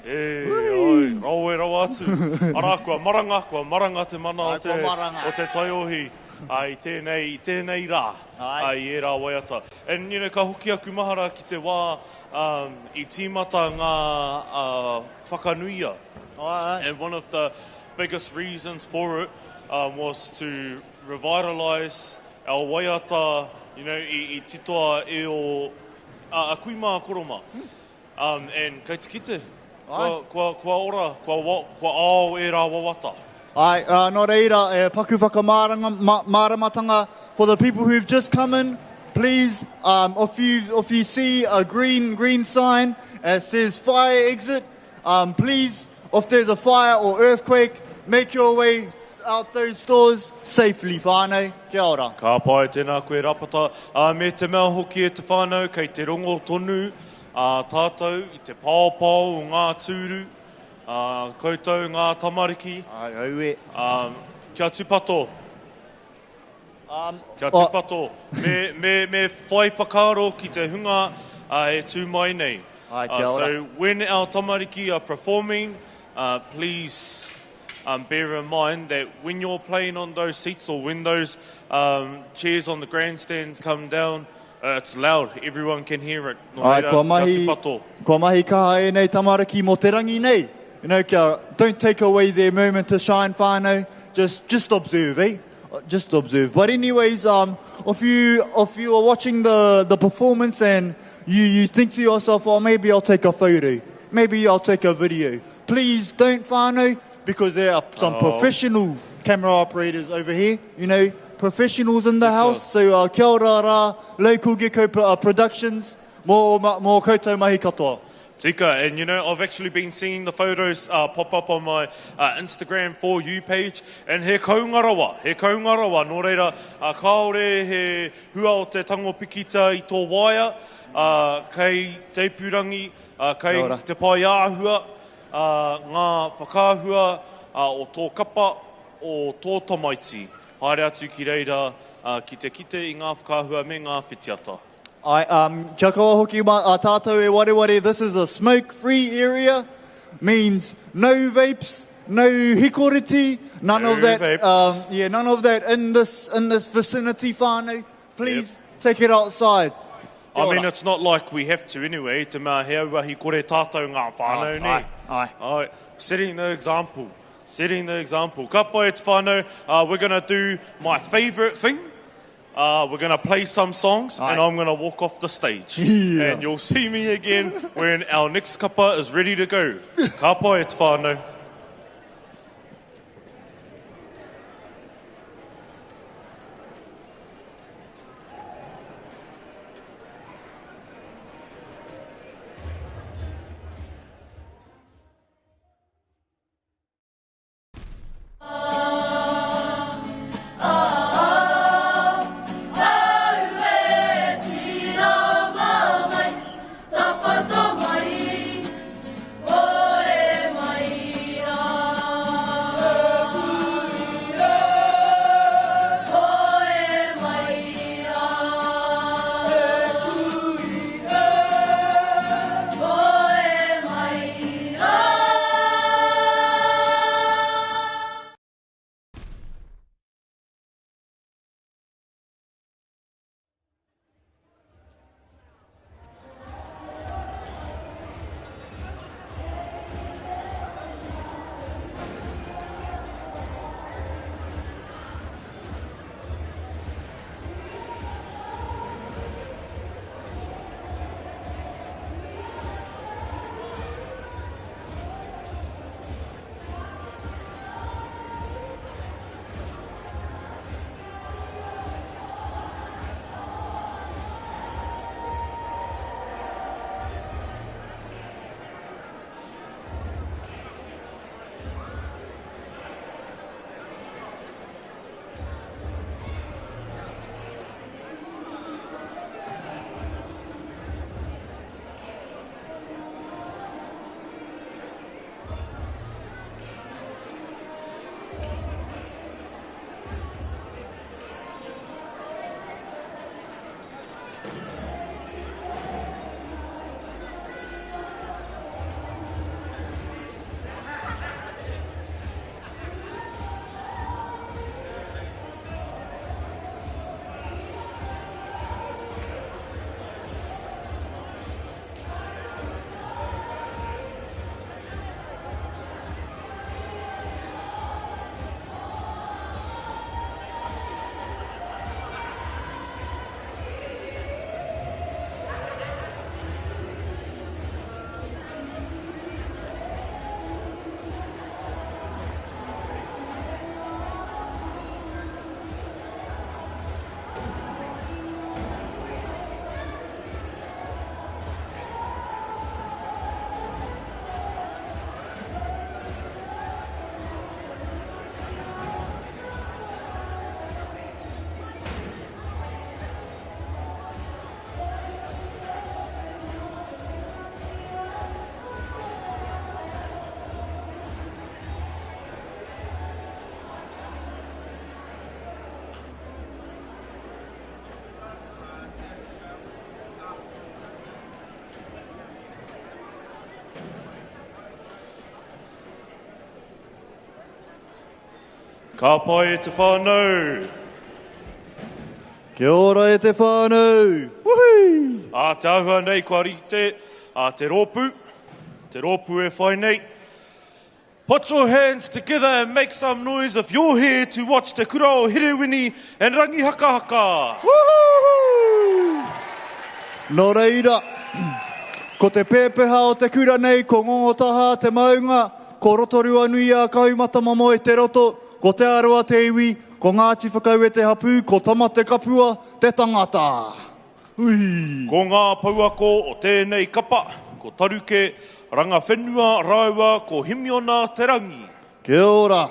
E, ai, rawe rawa atu. Arā, kua maranga, kua maranga te mana o te, o te taiohi i tēnei, i tēnei rā, i ērā waiata. And, you know, ka hoki aku mahara ki te wā um, i tīmata ngā uh, whakanuia. And one of the biggest reasons for it um, was to revitalise our waiata, you know, i, i titoa e o a, a kui mā, koro mā. Um, and kei te kite, kua, kua, kua ora, kua, wa, kua ao ērā wawata. Ai, uh, nō reira, e paku whakamāranga, ma, māramatanga for the people who've just come in, please, um, if, you, if you see a green, green sign that says fire exit, um, please, if there's a fire or earthquake, make your way out those doors safely, whānau. Kia ora. Ka pai, tēnā koe Rapata. Uh, me te mea hoki e te whānau, kei te rongo tonu uh, tātou i te paopao o ngā tūru, uh, koutou ngā tamariki. Ai, aue. Um, kia tūpato. Um, kia tūpato. Me, me, me whai whakaaro ki te hunga uh, e tū mai nei. Ai, kia ora. so when our tamariki are performing, uh, please um, bear in mind that when you're playing on those seats or when those um, chairs on the grandstands come down, uh, it's loud. Everyone can hear it. Nō Ai, reira, kua kia mahi, tūpato. kua mahi kaha ēnei tamariki mō te rangi nei. You know, kia, don't take away their moment to shine, whānau. Just, just observe, eh? Just observe. But anyways, um, if you, if you are watching the, the performance and you, you think to yourself, oh, maybe I'll take a photo. Maybe I'll take a video. Please don't, whānau, because there are some Oh. professional camera operators over here, you know, professionals in the house. So, uh, kia ora rā, Local Gecko Productions, mō, mō koutou mahi katoa. Tika, and you know, I've actually been seeing the photos uh, pop up on my uh, Instagram For You page, and he kaungarawa, he kaungarawa, nō reira, uh, kāore he hua o te tango pikita i tō waea, uh, kei te purangi, uh, kei Kia ora. te pai āhua, uh, ngā whakaahua uh, o tō kapa, o tō tamaiti. Haere atu ki reira, uh, ki te kite i ngā whakaahua me ngā whitiata. I, um, kia kaua hoki ma, a tātou e wareware, this is a smoke-free area, means no vapes, no hikoriti, none No of that, vapes. um, yeah, none of that in this, in this vicinity, whānau. Please take it outside. Kia I mean, ora. it's not like we have to anyway, te mea he auahi kore tātou ngā whānau, Ai, ne? ai, ai. Ai, setting the example. Setting the example. Ka pai e te whānau, uh, we're going to do my favourite thing. Uh, we're going to play some songs Aye. and I'm going to walk off the stage. Yeah. And you'll see me again when our next kapa is ready to go. Ka pai e te whānau. Tira mamai, takoto mai, o Ka pai e te whānau! Kia ora e te whānau! Woohoo! Ā te āhua nei kua rite a te rōpū, te rōpū e whai nei. Put your hands together and make some noise if you're here to watch Te Kura o Herewini and Rangihakahaka! Woohoo! Nō reira, ko te pēpeha o te kura nei ko Ngongotahā te maunga, Ko Rotorua-nui-ā-Kahumatamomoe te roto, ko Te Arawa te iwi, ko Ngāti Whakaue te hapū, ko Tamatekapua te tangata. Hui! Ko ngā pouako o tēnei kapa, ko Taruke Rangawhenua rāua ko Himiona Te Rangi. Kia ora.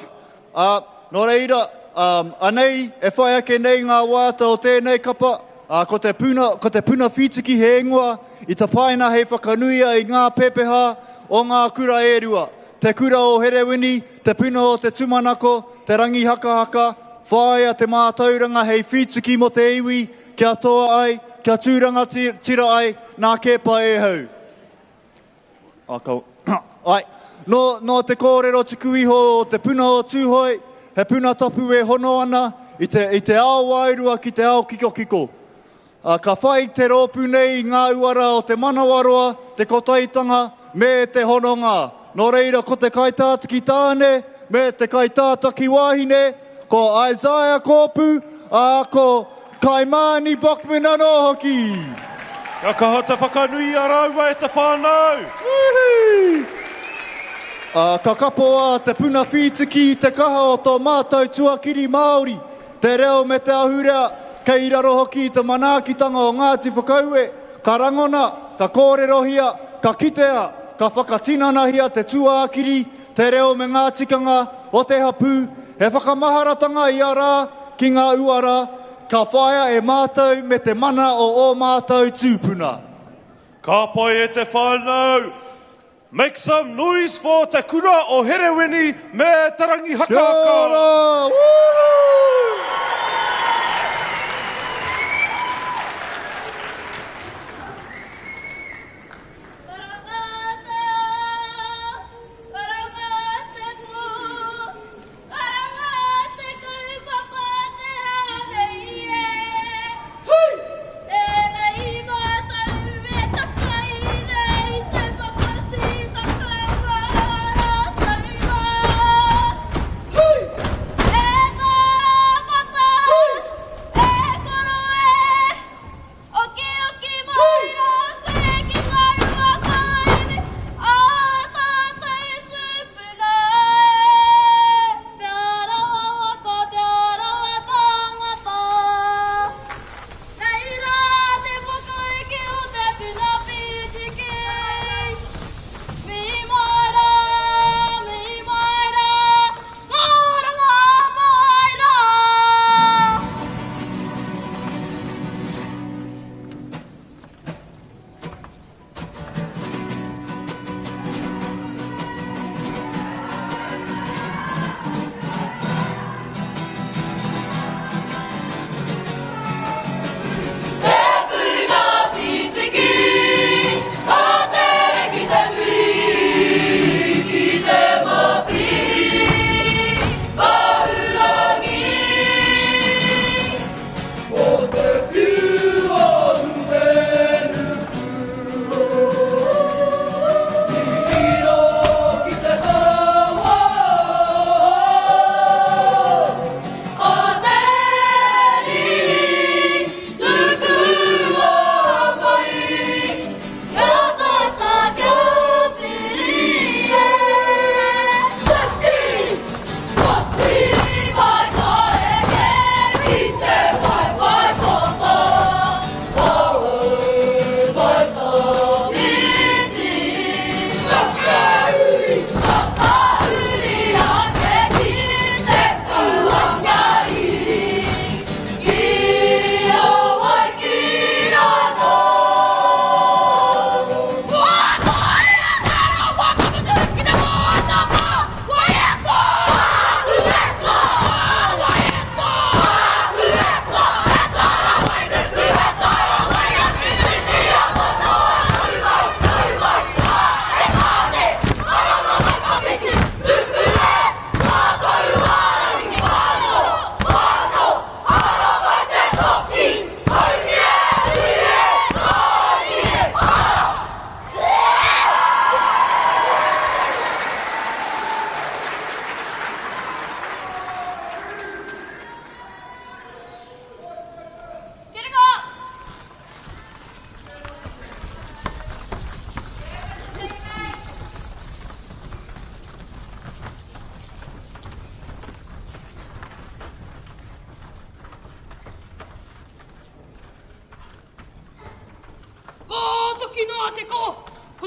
Ā, nō reira, ā, anei e whai ake nei ngā waiata o tēnei kapa, ā, ko te puna, ko te puna whītiki he ingoa i tapaina hei whakanuia i ngā pepeha o ngā kura e rua, Te Kura o Herewini, Te Puna o Te Tumanako, Te Rangihakahaka, whāia te mātauranga hei whītiki mō te iwi, kia toa ai, kia tū rangatira ai, nā Keepa Ehau. Ai, nō, nō te kōrero tuku iho o Te Puna o Tūhoe, he puna tapu e hono ana i te, i te ao wairua ki te ao kikokiko. Ā, ka whai te rōpū nei i ngā uara o te manawaroa, te kotahitanga, me te hononga. Nō reira, ko te kaitātaki tāne me te kaitātaki wāhine, ko Isaiah Kōpū, ā, ko Kaimāni Bachmann anō hoki. Kia kaha te whakanui i a rāua e te whānau! Woohoo! Ā, ka kapoa te puna whītiki i te kaha o tō mātou tuakiri Māori. Te reo me te ahurea, kei raro hoki i te manaakitanga o Ngāti Whakaue, ka rangona, ka kōrerohia, ka kitea, ka whakatinanahia te tūākiri, te reo me ngā tikanga o te hapū, he whakamaharatanga ia rā ki ngā uara ka whāia e mātou me te mana o ō mātou tūpuna. Ka pai e te whānau! Make some noise for Te Kura o Herewini me Te Rangihakahaka! Kia ora! Woohoo! Karanga te ao, karanga te pō, karanga te kaupapa te rā nei e. Hui! Tēnei mātou e takai nei te whakatitaka ngā rātou mā. Hui! E karanga!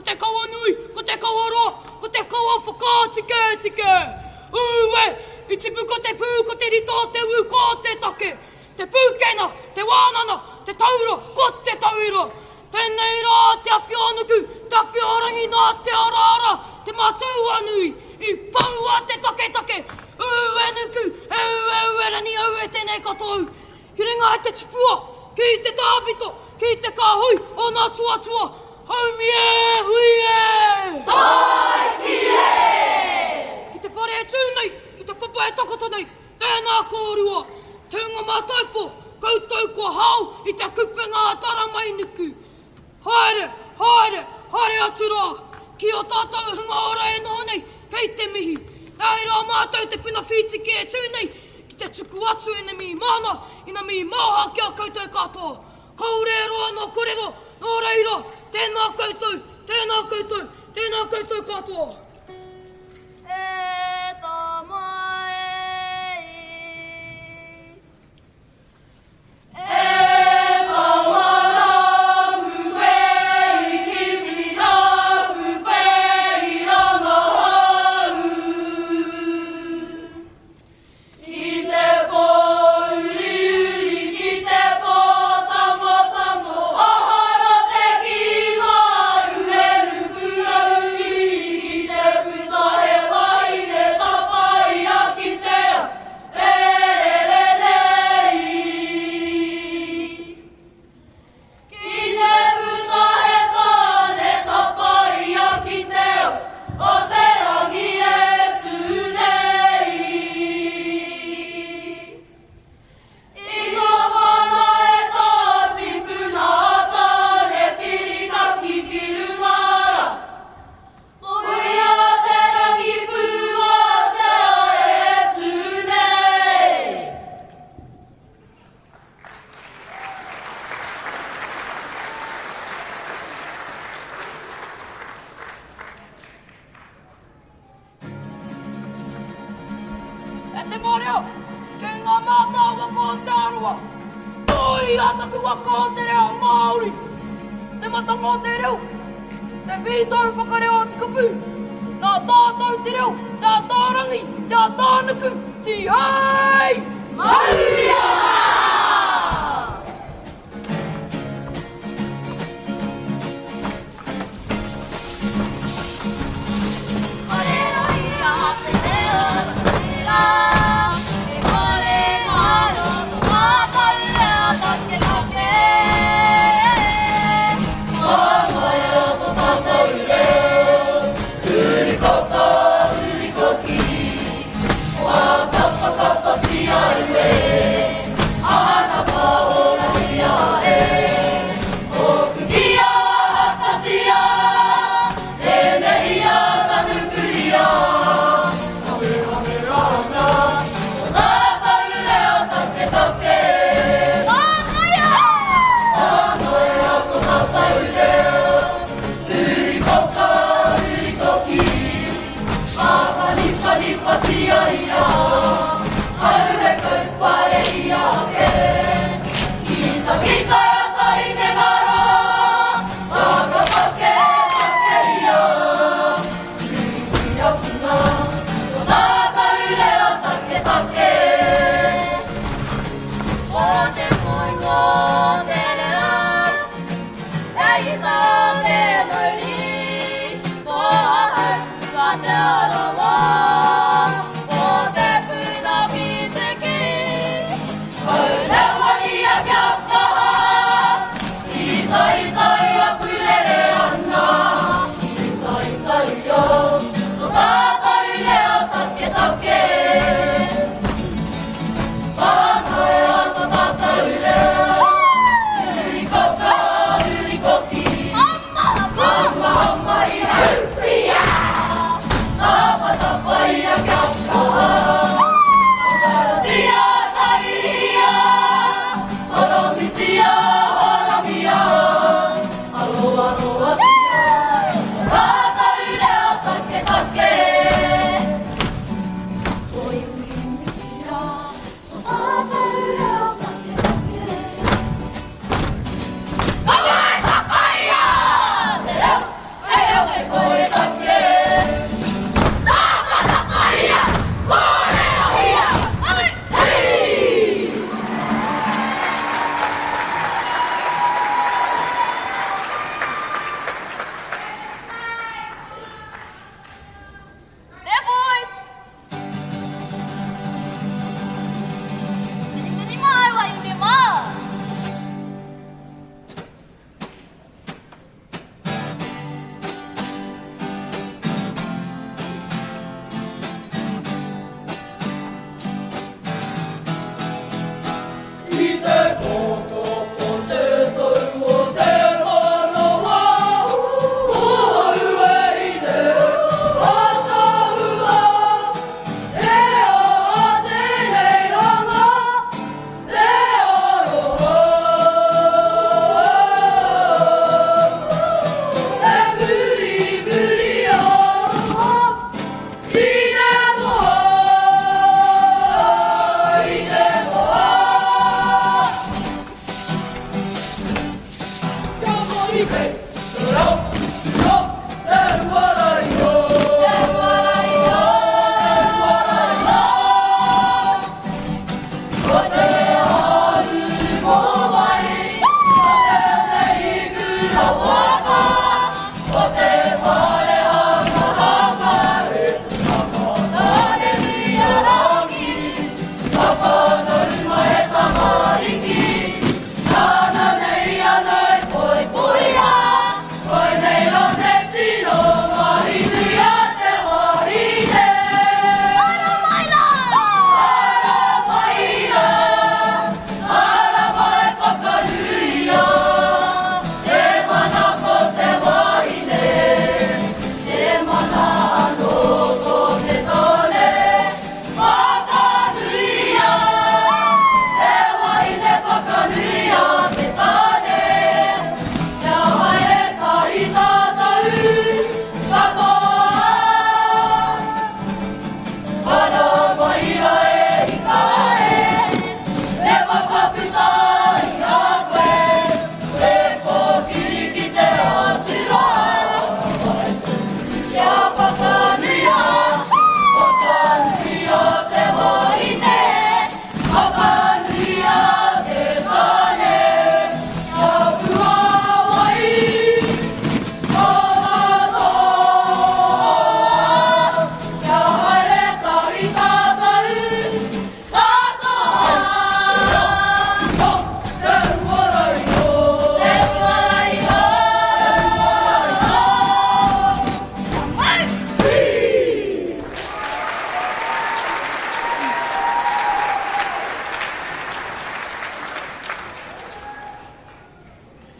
te kawa nui, ko te kawa roa, ko te kawa whakatiketike. Ue! I tipu ko te pū, ko te rito, te ū, ko te take. Te pūkena, te wānana, te taura, ko te tauira. Tēnei rā te awhionuku, te awhiorangi nā te araara, te matauanui, i poua te taketake, uenuku, e ue-ue-rangi aue tēnei katoa. Ki runga i te tupua, ki te tāwhito, ki te kāhui o nā tuatua, haumi e, hui e! Tāiki e! Ki te whare e tū nei, ki te papa e takoto nei, tēnā kōrua, te hunga mātaipo, koutou kua hao i te kupenga a Taramainuku. Haere, haere, haere atu rā, ki ō tātou hunga ora e noho nei, kei te mihi. Nei rā mātou te puna whītiki e tū nei, ki te tuku atu i na mihi māna, i na mihi maoha ki a koutou katoa. Kāore e roa nō korero, nō reira, tēnā koutou, tēnā koutou, tēnā koutou katoa. E tama e Ki te puta he tāne tapa ia ki te ao o te rangi e tū nei. I ngā whana e tā tipuna a Tāne whirinaki ki runga rā. Koia te rangi pūātea e tū nei. E te mōreo, kei ngā mātā waka o Te Arawa, koia taku waka o te reo Māori, te matanga o te reo, te pītau whakareo o te kupu, nā tātou te reo, te Ataarangi, te Ataanuku, Tihei! Mauri ora! Kōrero ia te reo rangatira, e kore ngaro tō mātou reo taketake. Ko koe o tō tātou reo, huri koko, huri koki, whakapakapa ki a au e. There, boy! Mirimiri mai, wahine mā! I te toto o te tau o te manawa, ko au e ine ataua, e aha tenei hanga, te aroha. E murimuri aroha, ine moa, ine moa. Kia morite, te rau, te rau, te ruarariro. Te ruarariro, te ruarariro. Ko te aru mōwai, ko te meiku rawaka, ko te whare haka e, ka whakatane rangi, ka whānau mai e tamariki, nāna nei anei poi poia, koi nei rā te tino mahi nui a te wahine. Ara mai rā! Ara mai rā, ara mai whakanuia, te mana ko te wahine, te mana anō ko te tāne, whakanuia, te wahine whakanuia te tāne, kia haere tahi tātou katoa. Ara mai rā e hika e, me whakaputa i a koe, e kōkiri ki te atua. Kia whakanuia, whakanuia te wahine, whakanuia te tāne, kia puāwai, katoa. Kia haere tahi tātou katoa. Te uara iho, Te uara iho!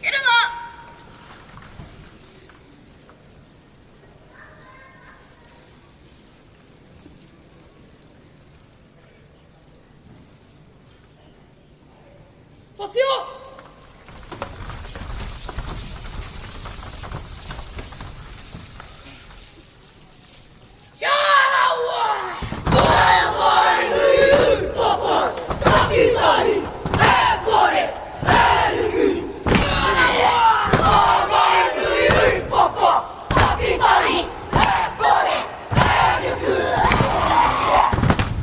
Ki runga! Whatio! Kia rawa! Koe nui papa, takitahi, e kore, e ruku. Kia rawa! Koe nui papa, takitahi, e kore, e ruku.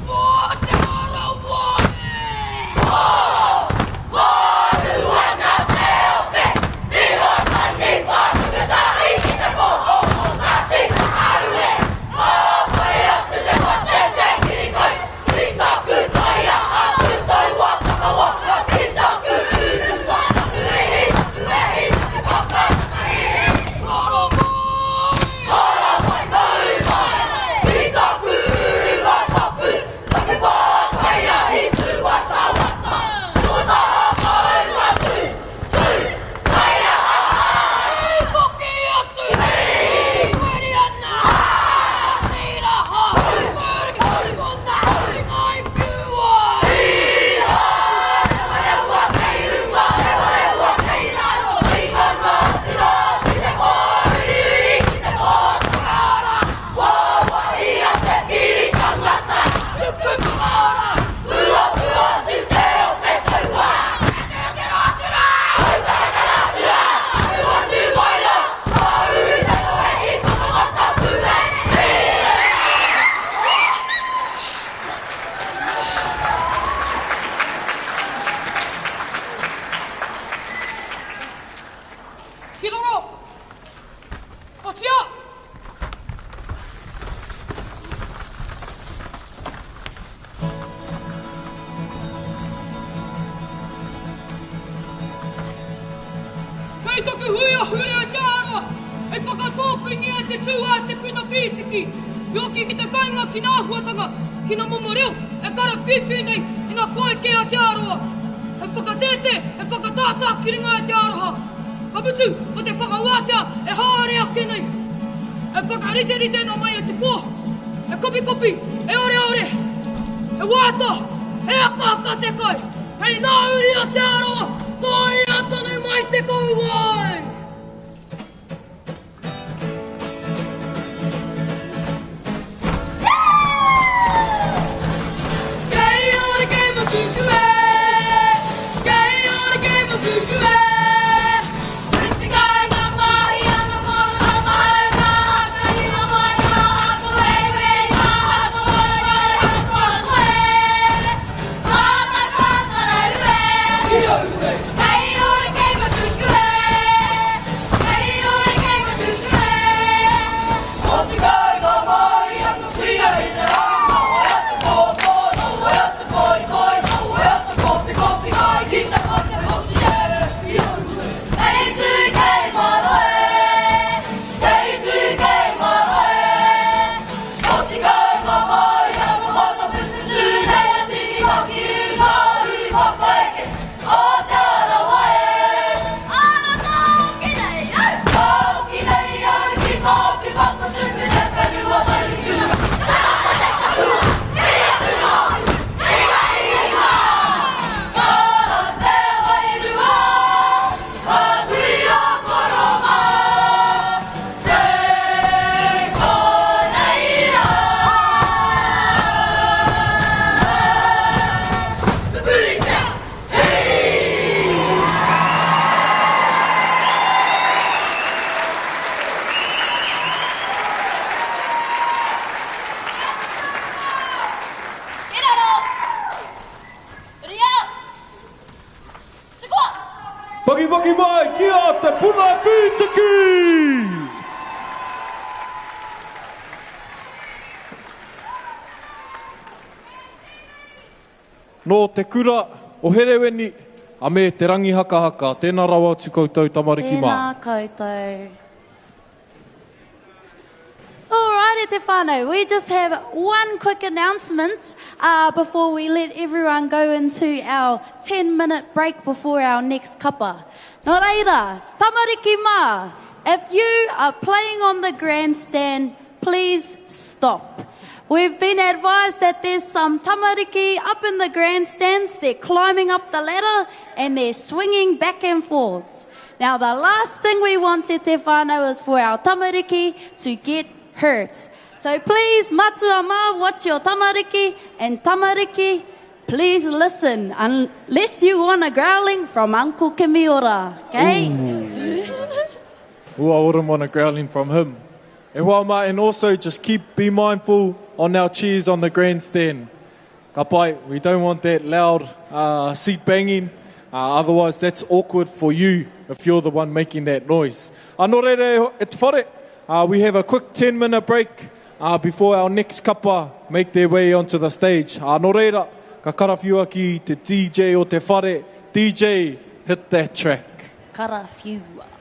O te arawa e! Kei toku hui ahurea Te Arawa, hei whakatōpūngia te tū a te puna whītiki, i hoki ki te kainga ki ngā āhuatanga, ki ngā momo reo e karawhiwhi nei i ngā koeke a Te Arawa. Hei whakatētē, hei whakatātā ki runga i te aroha. Ka mutu, ko te whakawātea e haere ake nei. E whakariterite ana mai e te pō, e kopikopi, e oreore, e waiata, e akaaka te kai. Kei ngā uri o Te Arawa, tōia tonu mai te kauae! Pakipaki mai ki a Te Puna Whītiki! Nō te kura o Herewini a me Te Rangihakahaka, tēnā rawa atu koutou tamariki mā. Tēnā koutou. Alrighty te whānau, we just have one quick announcement uh, before we let everyone go into our 10 minute break before our next kapa. Nō reira, tamariki mā, if you are playing on the grandstand, please stop. We've been advised that there's some tamariki up in the grandstands, they're climbing up the ladder and they're swinging back and forth. Now the last thing we want e te whānau is for our tamariki to get hurt. So please, matua mā, watch your tamariki, and tamariki, please listen, unless you want a growling from Uncle Kimiora, okay? Ooh. Ooh, I wouldn't want a growling from him. E hoa mā, and also just keep, be mindful on our chairs on the grandstand. Ka pai, we don't want that loud uh, seat banging, uh, otherwise that's awkward for you if you're the one making that noise. Anō reira e te whare, uh, we have a quick 10 minute break uh, before our next kapa make their way onto the stage. Nō reira, ka karawhiua ki te DJ o te whare. DJ, hit that track. Karawhiua.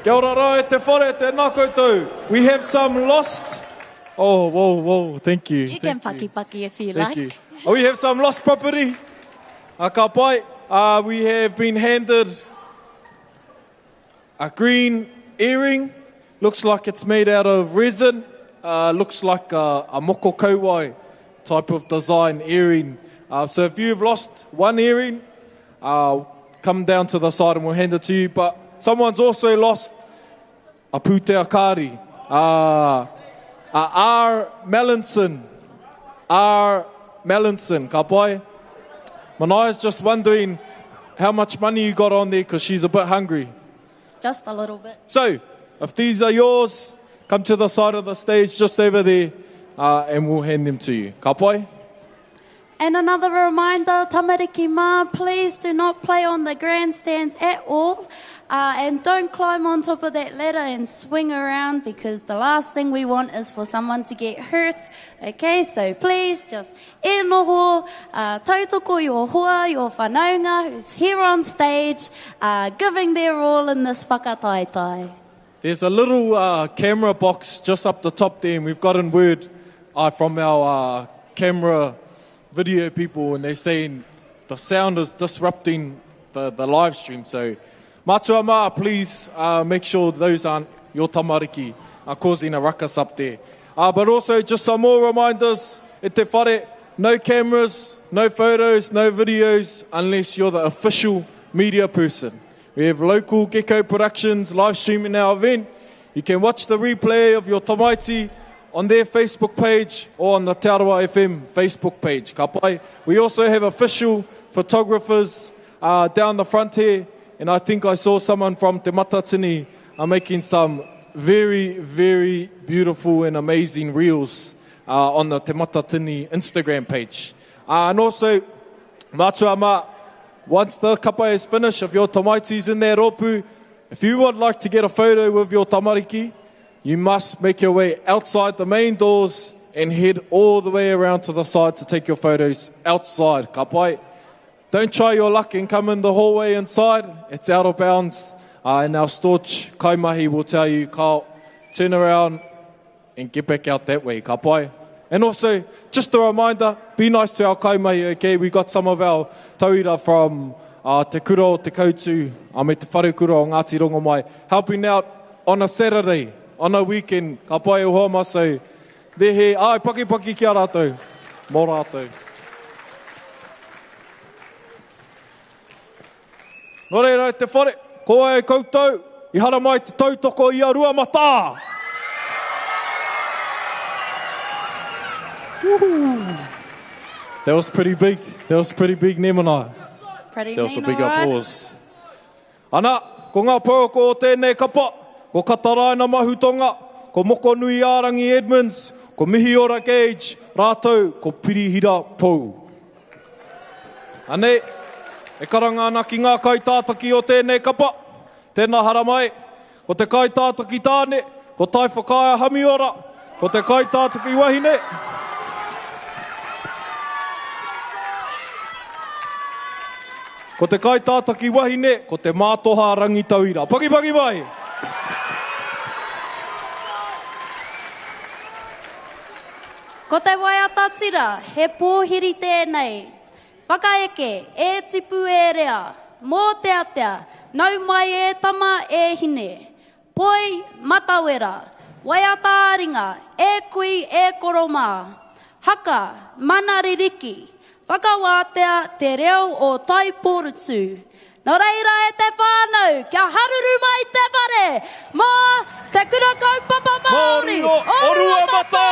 Kia ora rā e te whare, tēnā koutou. We have some lost. Oh, whoa, whoa, thank you. You can thank paki paki if you Thank like. you. Oh, we have some lost property. Ka pai. We have been handed a green earring. Looks like it's made out of resin. Looks like a moko kauae type of design earring. So if you've lost one earring, come down to the side and we'll hand it to you. But someone's also lost a pūtea kāri. R. Mallinson. R. Mallinson, ka pai. Manaya's just wondering how much money you got on there because she's a bit hungry. Just a little bit. So, if these are yours, come to the side of the stage just over there and we'll hand them to you. Ka pai? And another reminder, tamariki mā, please do not play on the grandstands at all. And don't climb on top of that ladder and swing around because the last thing we want is for someone to get hurt. Okay, so please just e noho, tautoko your hoa, your whanaunga who's here on stage, giving their all in this whakataetae. There's a little camera box just up the top there, and we've gotten word from our camera video people, and they're saying the sound is disrupting the live stream. So, matua mā, please make sure those aren't your tamariki causing a ruckus up there. But also, just some more reminders, e te whare, no cameras, no photos, no videos, unless you're the official media person. We have local Gecko Productions live streaming our event. You can watch the replay of your tamaiti on their Facebook page or on the Te Arawa FM Facebook page. Ka pai. We also have official photographers down the front here, and I think I saw someone from Te Matatini making some very, very beautiful and amazing reels on the Te Matatini Instagram page. And also, matua mā, once the kapa is finished, if your tamaiti's in that rōpū, if you would like to get a photo with your tamariki, you must make your way outside the main doors and head all the way around to the side to take your photos outside. Ka pai. Don't try your luck and come in the hallway inside. It's out of bounds. And our staunch kaimahi will tell you, Carl, turn around and get back out that way. Ka pai. And also, just a reminder, be nice to our kaimahi, okay? We got some of our tauira from Te Kura o Te Koutu, me Te Wharekura o Ngāti Rongomai, helping out on a Saturday, on a weekend. Ka pai e hoa mā, so they're here. Ai, paki paki ki a rātou. Mō rātou. Nō reira e te whare, ko ai koutou, i haramai te tautoko i a Ruamatā! Woohoo! That was pretty big. That was pretty big, Nemana. Pretty That was a mean, big all right. applause. Ana, ko ngā pouako o tēnei kapa, ko Kataraina Mahutonga, ko Mokonuiārangi Edmonds, ko Mihiora Gage, rātou ko Pirihira Pou. Anei, e karanga ana ki ngā kaitātaki o tēnei kapa, tēnā haramai, ko te kaitātaki tāne, ko Taiwhakaea Hamiora, ko te kaitātaki wahine, ko te kaitātaki wahine, ko te Mātoha Rangitauira. Paki paki mai! Ko te waiata tira, he pōhiri tēnei. Whakaeke, e tipu e rea, mōteatea, nau mai e tama e hine. Poi, matawera, waiata ā-ringa, e kui e koro mā. Haka, mana ririki, whakawātea te reo o Taiporutu. Nō reira e te whānau, kia haruru mai te whare mō Te Kura Kaupapa Māori o Ruamata!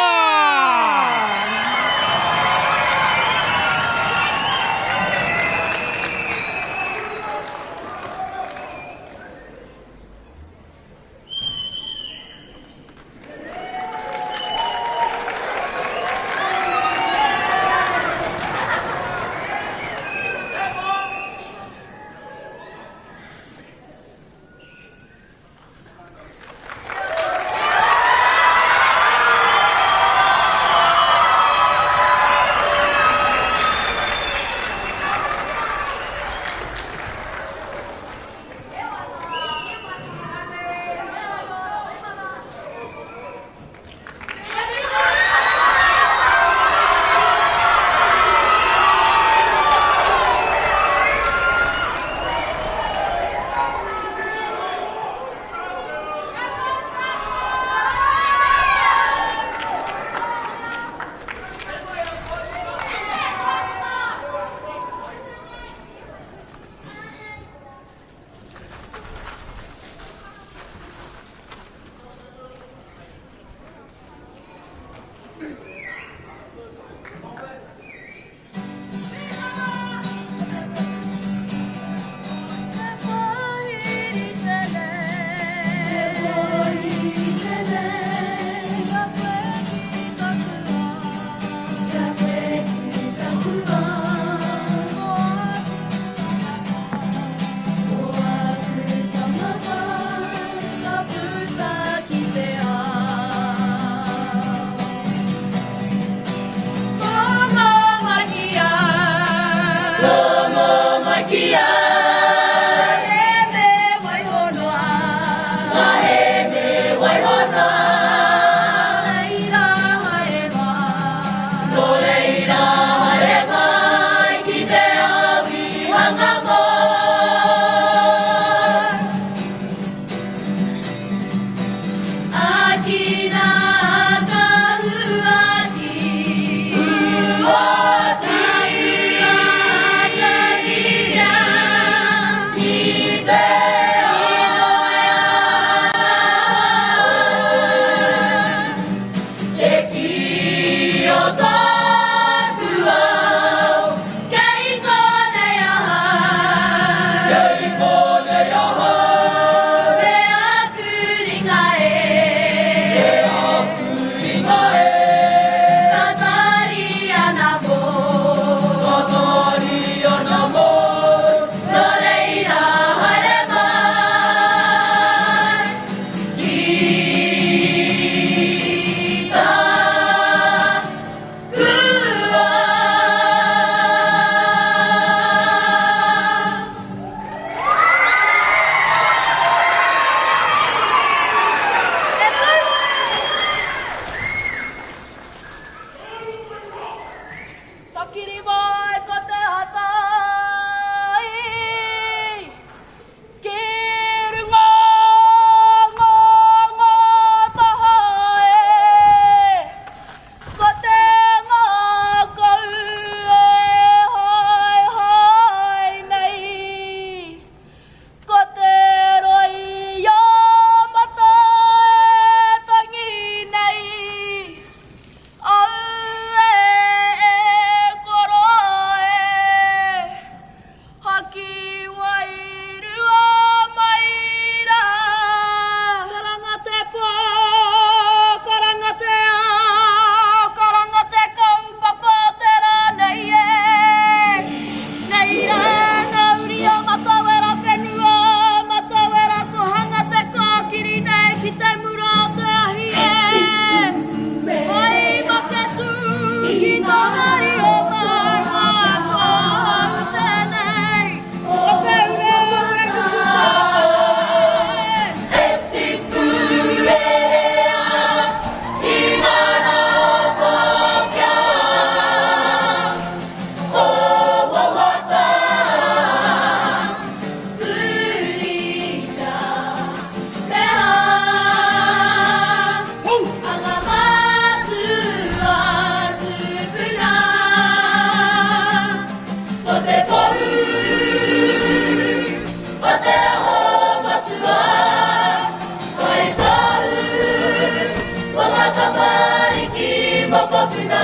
mokopuna.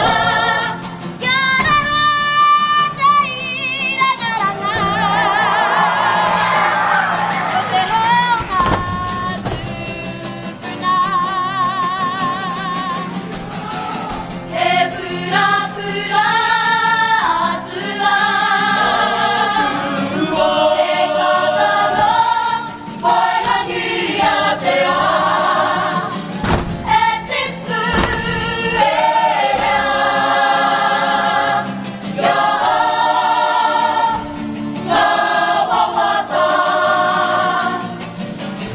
Kia rara te irangaranga. Ko te reo ngā tūpuna. He purapura atua. He kākano paerangi a te ao. E tipu e rea. Kia ngā wawata.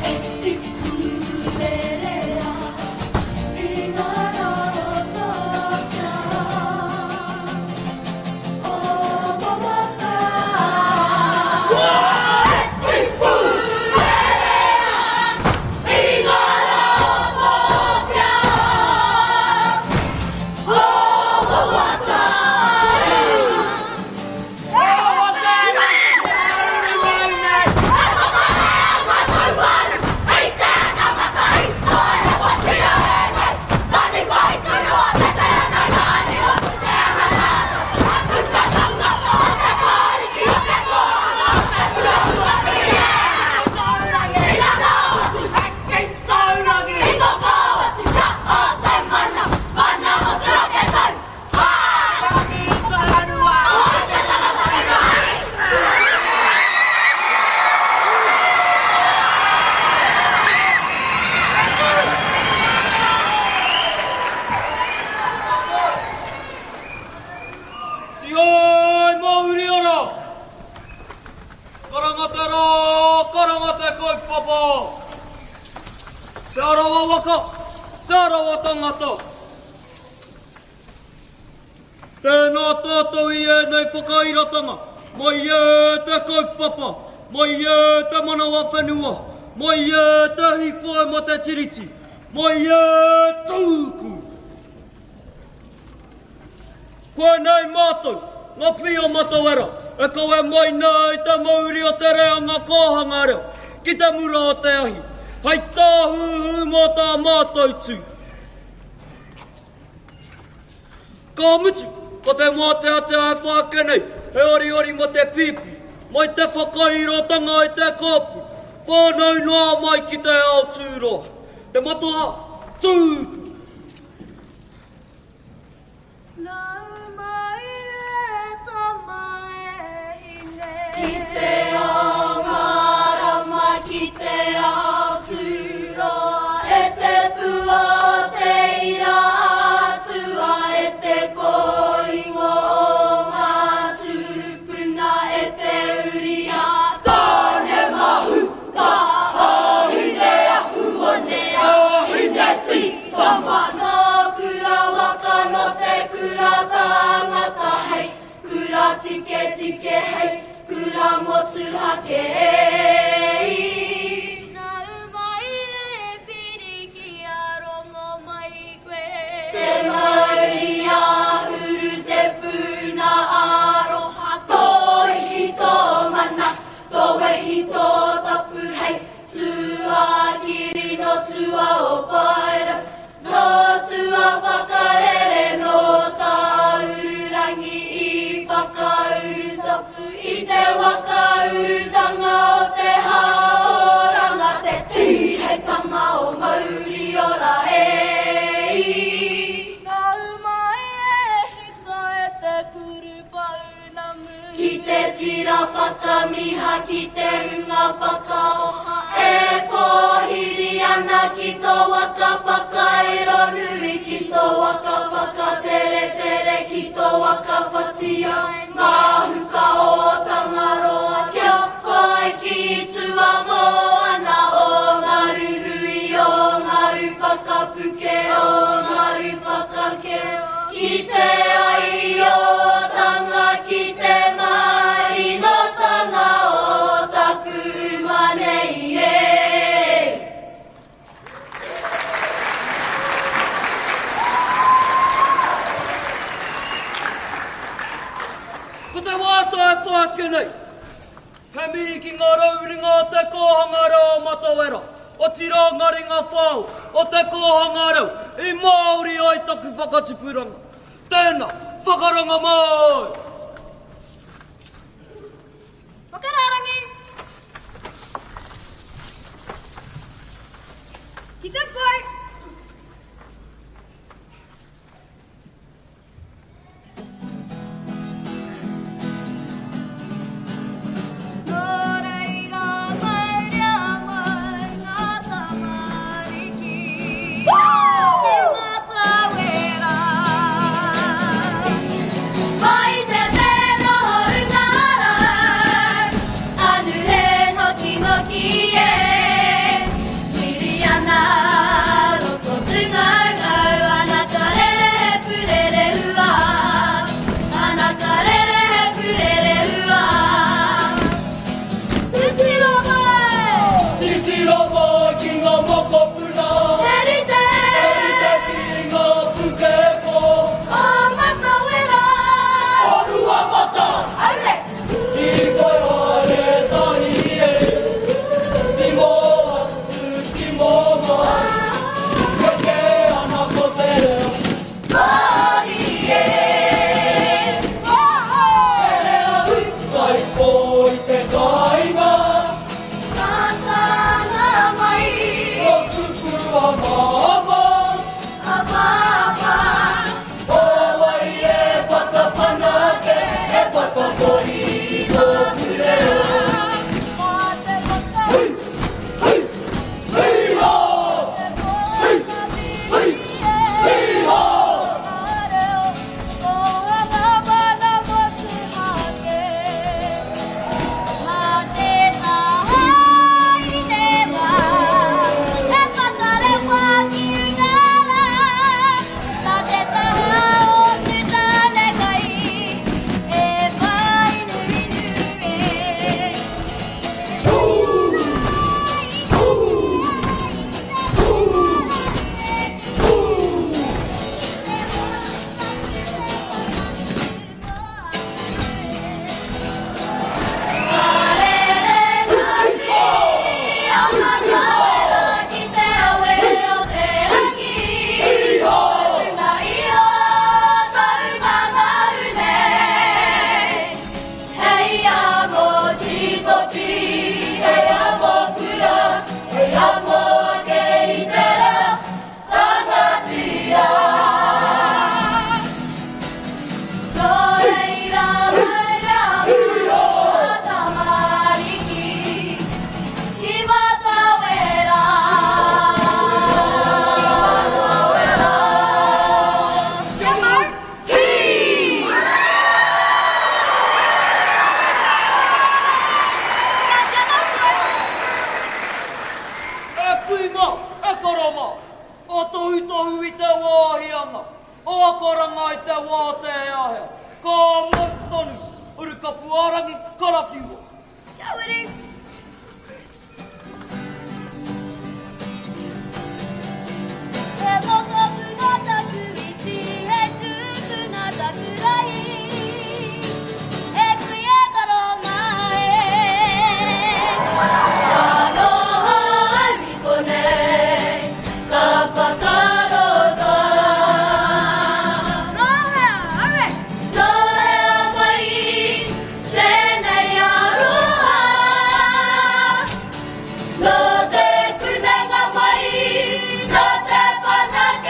E tipu e rea. I ngā rā o tō O wawata. E tipu e rea. I ngā rā o tō O wawata. Tioi mauri ora! Karanga te rā, karanga te kaupapa! Te Arawa waka, Te Arawa tangata! Tēnā tātou i ēnei whakairatanga, mai e te kaupapa, mai e te manawa whenua, mai e te hīkoi ma te Tiriti, mai e tūku! Koinei mātou, ngā pī o Matawera, e kawe mai nei te mauri o te reanga kōhanga reo ki te mura o te ahi, hei tāhuhu mō tā mātou tū. Ka mutu, ko te mōteatea e whai ake nei, he oriori mō te pīpī, mai te whakairotanga i te kōpū, whānau noa mai ki te ao tūroa. Te matoa, tūku! Nau mai e tama e hine. Ki te ao mārama, ki te ao tūroa, e te pua o te ira atua, e te kōingo o ngā tūpuna, e te uri a Tāne Mahuta, a Hine Ahuone, a Hine Tītama. Nō kura waka, nō te kura tāngata hei kura tiketike hei kura motuhake e. Nau mai e piri ki a rongo mai koe. Te mauri āhuru, te puna aroha, tō ihi tō mana, tō wehi tō tapu hei tuakiri nō tua o Paerau, nō tua whakarere, nō Tāururangi i whakauru tapu i te waka urutanga o te hāoranga, te tīheitanga o mauri ora e i. Nau mai e hika e te kuru pounamu. Ki te tira whakamiha, ki te hunga whakaoha, e pōhiri ana ki tō waka whakairo nui, ki tō waka whakateretere, ki tō waka whatia, ngā huka o Tangaroa, kia pai ki tua moana o ngaru nui, o ngaru whakapuke, o ngaru whakakeo, ki te aiotanga, ki te marinotanga o taku uma nei e. Ko te waiata e whai ake nei, he mihi ki ngā rauringa o te kōhanga reo o Matawera. otirā ngā ringa whao o te kōhanga reo i Māori ai taku whakatipuranga. Tēnā, whakarongo mai! Whakarārangi! Ki te whai! Nō reira mauria mai ngā tamariki ki Matawera. Mai te wheno runga rau, anuhe ngokinoki e. Riri ana roto tūngaungau ana ka rere he purere hua, ana ka rere he purere hua. Titiro mai! Titiro mai ki ngā mokopuna. He rite! He rite ki ngā pūkeko. O Matawera! O Ruamata! Aue! I whai haere tahi e. Timo atu, timo mai. Keke ana ko te reo. Māori e! Te reo ūkaipō i te kāinga. Tātana mai. Ko kupu a māmā. A pāpā. O wai e whakawhanake, e whakakori i tōku reo. Hui, hui, hui-hā! Hui, hui, hui-hā! E kui mā, e koro mā, o tohutohu i te wāhi anga, o akoranga i te wā te heahea, ka mau tonu, Urukapuarangi, karawhiua. Kia uru! He mokopuna taku iti, he tupuna taku rahi. E kui e koro mā e. Ka noho au i konei, ka whakaroa. Nō hea, aue! Nō hea mai tēnei aroha? Nō te kunenga mai, nō te whanake.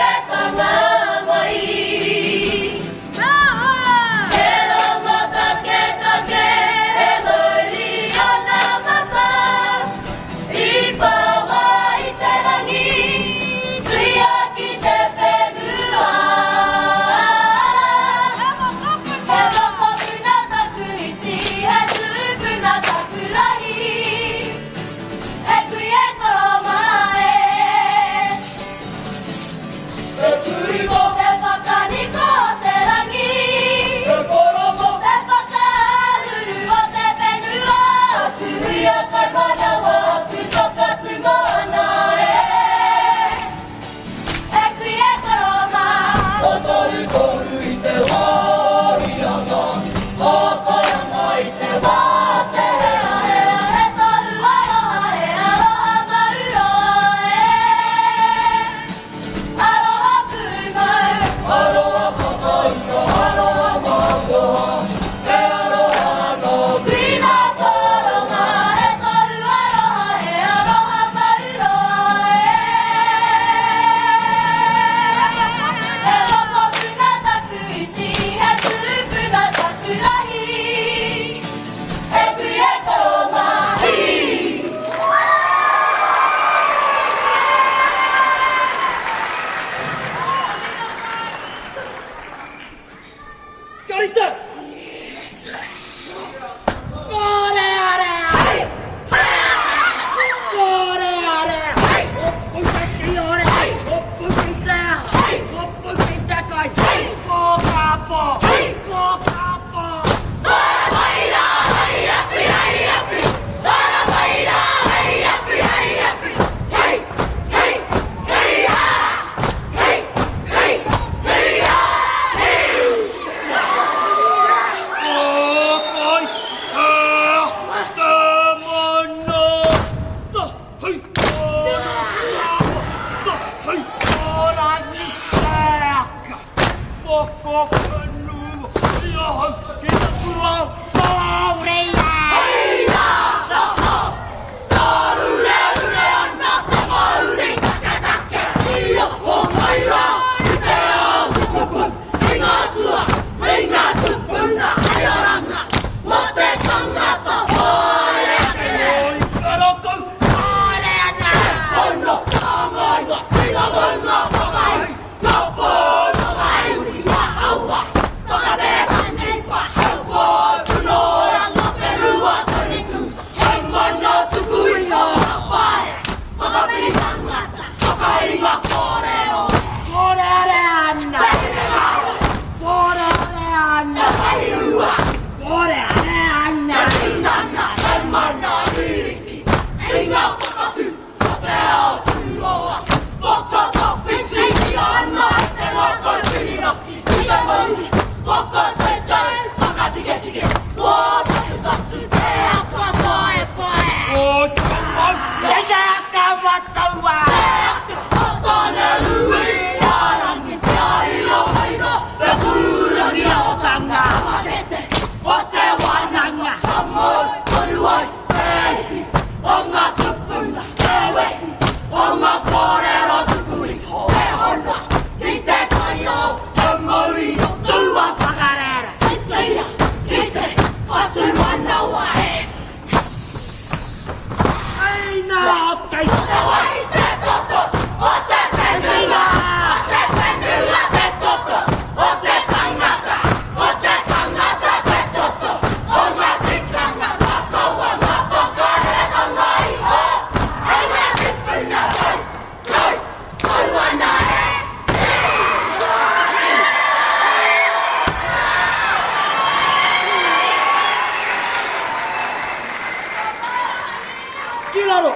Whakaaro!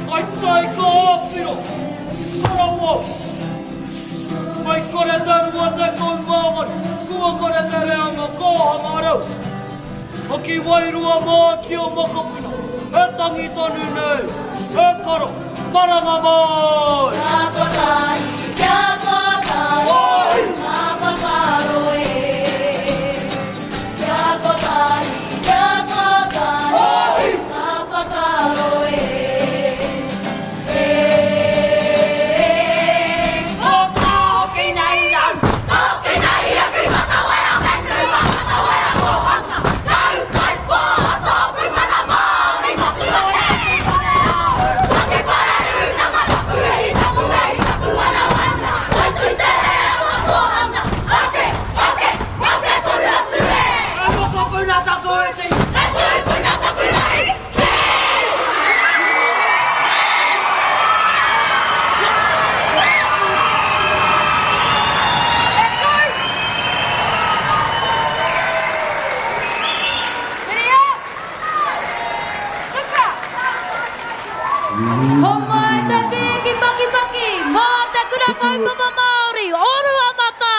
Kai tai ka āwhiro, karawa. Mai kore te 28, kua kore te reanga kōhanga reo. Hoki wairua mā ki o mokopuna, e tangi tonu nei, e karo, maranga mai! Kia kotahi, kia kotahi, ngā whakaaro e. Kia kotahi, kia kotahi, ngā whakaaro e. E. Hoki nei au, hoki nei au ki Matawera whenua, Matawera kōhanga, nāu kai pō, tōku mana Māori motuhake. Take pararūnanga, taku e, taku e, taku wana wana, toitū te reo o kōhanga, ake, ake, ake toru atu e. E mokopuna taku iti, e tūpuna taku rahi, Ko mai te pīki pakipaki mā te kura kaupapa Māori o Ruamata!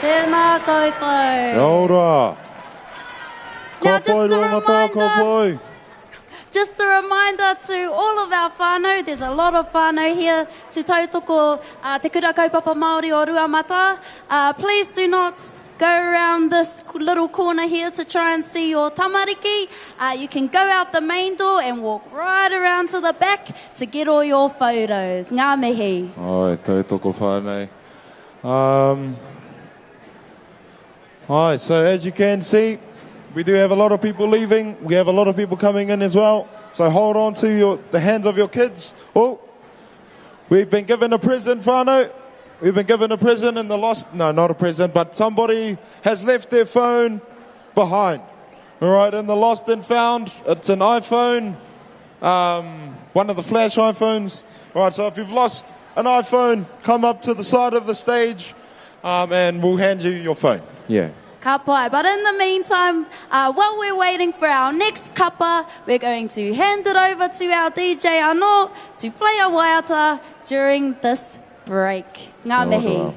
Tēnā koutou. Kia ora. Now, Ka just pai, a Ruamata, ka reminder- pai. Just a reminder to all of our whānau, there's a lot of whānau here to tautoko te kura kaupapa Māori o Ruamata. Please do not go around this little corner here to try and see your tamariki. You can go out the main door and walk right around to the back to get all your photos. Ngā mihi. Ai, tautoko whānau. Ai, so as you can see, we do have a lot of people leaving. We have a lot of people coming in as well. So hold on to the hands of your kids. Oh, we've been given a present, whānau. We've been given a present in the lost... No, not a present, but somebody has left their phone behind. All right, in the lost and found, it's an iPhone, one of the flash iPhones. All right, so if you've lost an iPhone, come up to the side of the stage, and we'll hand you your phone. Yeah. Ka pai. But in the meantime, while we're waiting for our next kapa, we're going to hand it over to our DJ Ano to play a waiata during this break. Ngā mihi.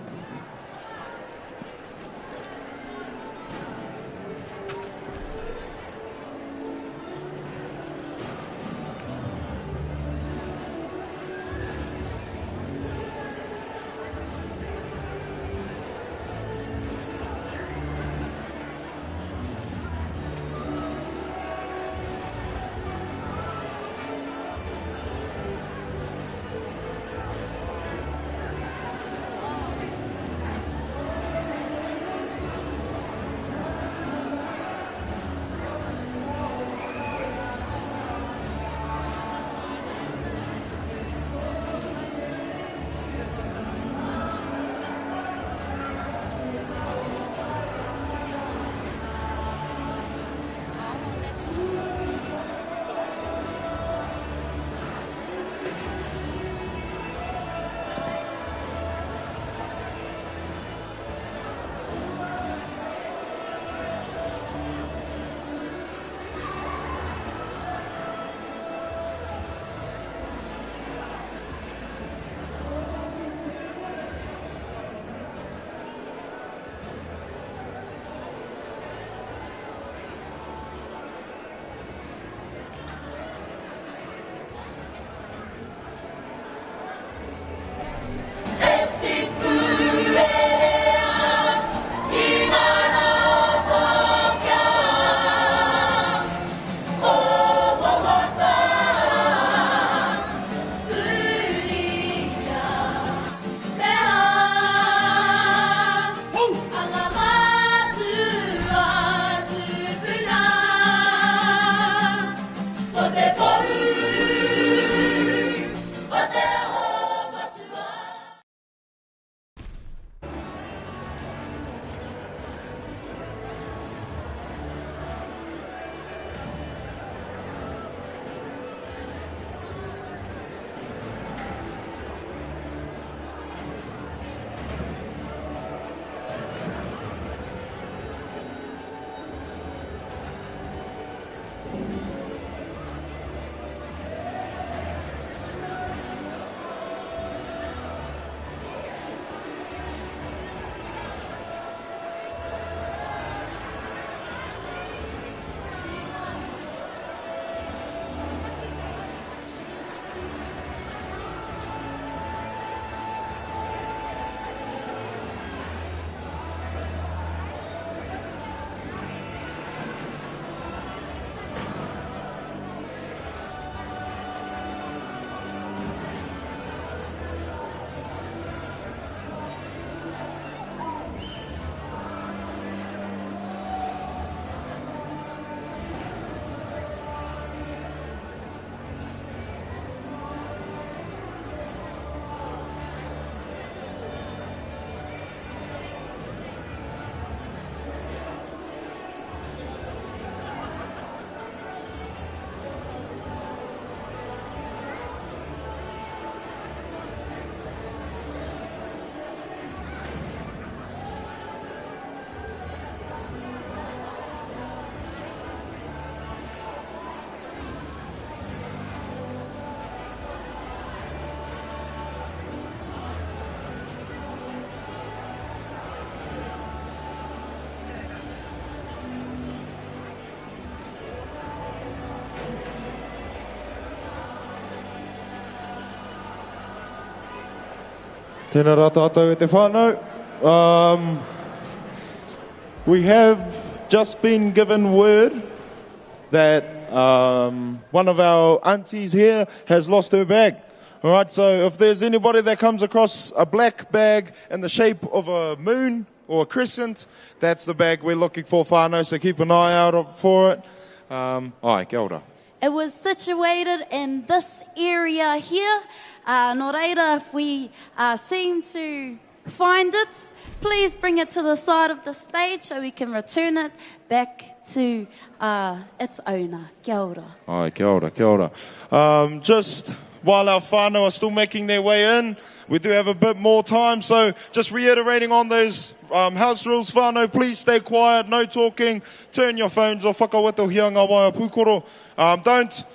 Tēnā rā tātou e te whānau. Um, we have just been given word that um, one of our aunties here has lost her bag. All right, so if there's anybody that comes across a black bag in the shape of a moon or a crescent, that's the bag we're looking for, whānau, so keep an eye out for it. Um, ai, kia ora. It was situated in this area here. Uh, nō reira, if we uh, seem to find it, please bring it to the side of the stage so we can return it back to uh, its owner. Kia ora. Ai, kia ora, kia ora. Um, just while our whānau are still making their way in, we do have a bit more time, so just reiterating on those um, house rules, whānau, please stay quiet, no talking, turn your phones off, whakawetohia ngā waea pūkoro. Um, don't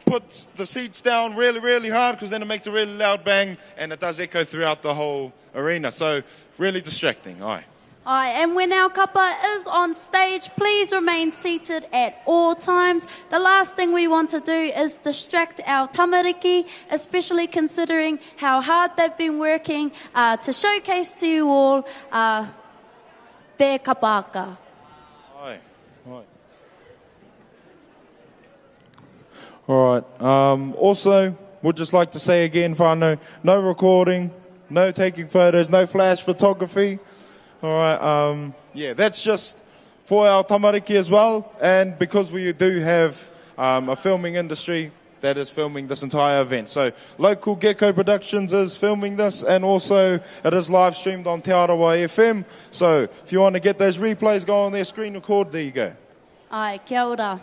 put the seats down really, really hard, because then it makes a really loud bang, and it does echo throughout the whole arena. So, really distracting, aye. Aye, and when our kapa is on stage, please remain seated at all times. The last thing we want to do is distract our tamariki, especially considering how hard they've been working uh, to showcase to you all uh, their kapaka. Aye. Aye. All right. Um, also, we'd just like to say again, whānau, no recording, no taking photos, no flash photography. All right. Um, yeah, that's just for our tamariki as well. And because we do have um, a filming industry that is filming this entire event. So local Gecko Productions is filming this and also it is live streamed on Te Arawa FM. So if you want to get those replays, go on there, screen record, there you go. Ai, kia ora.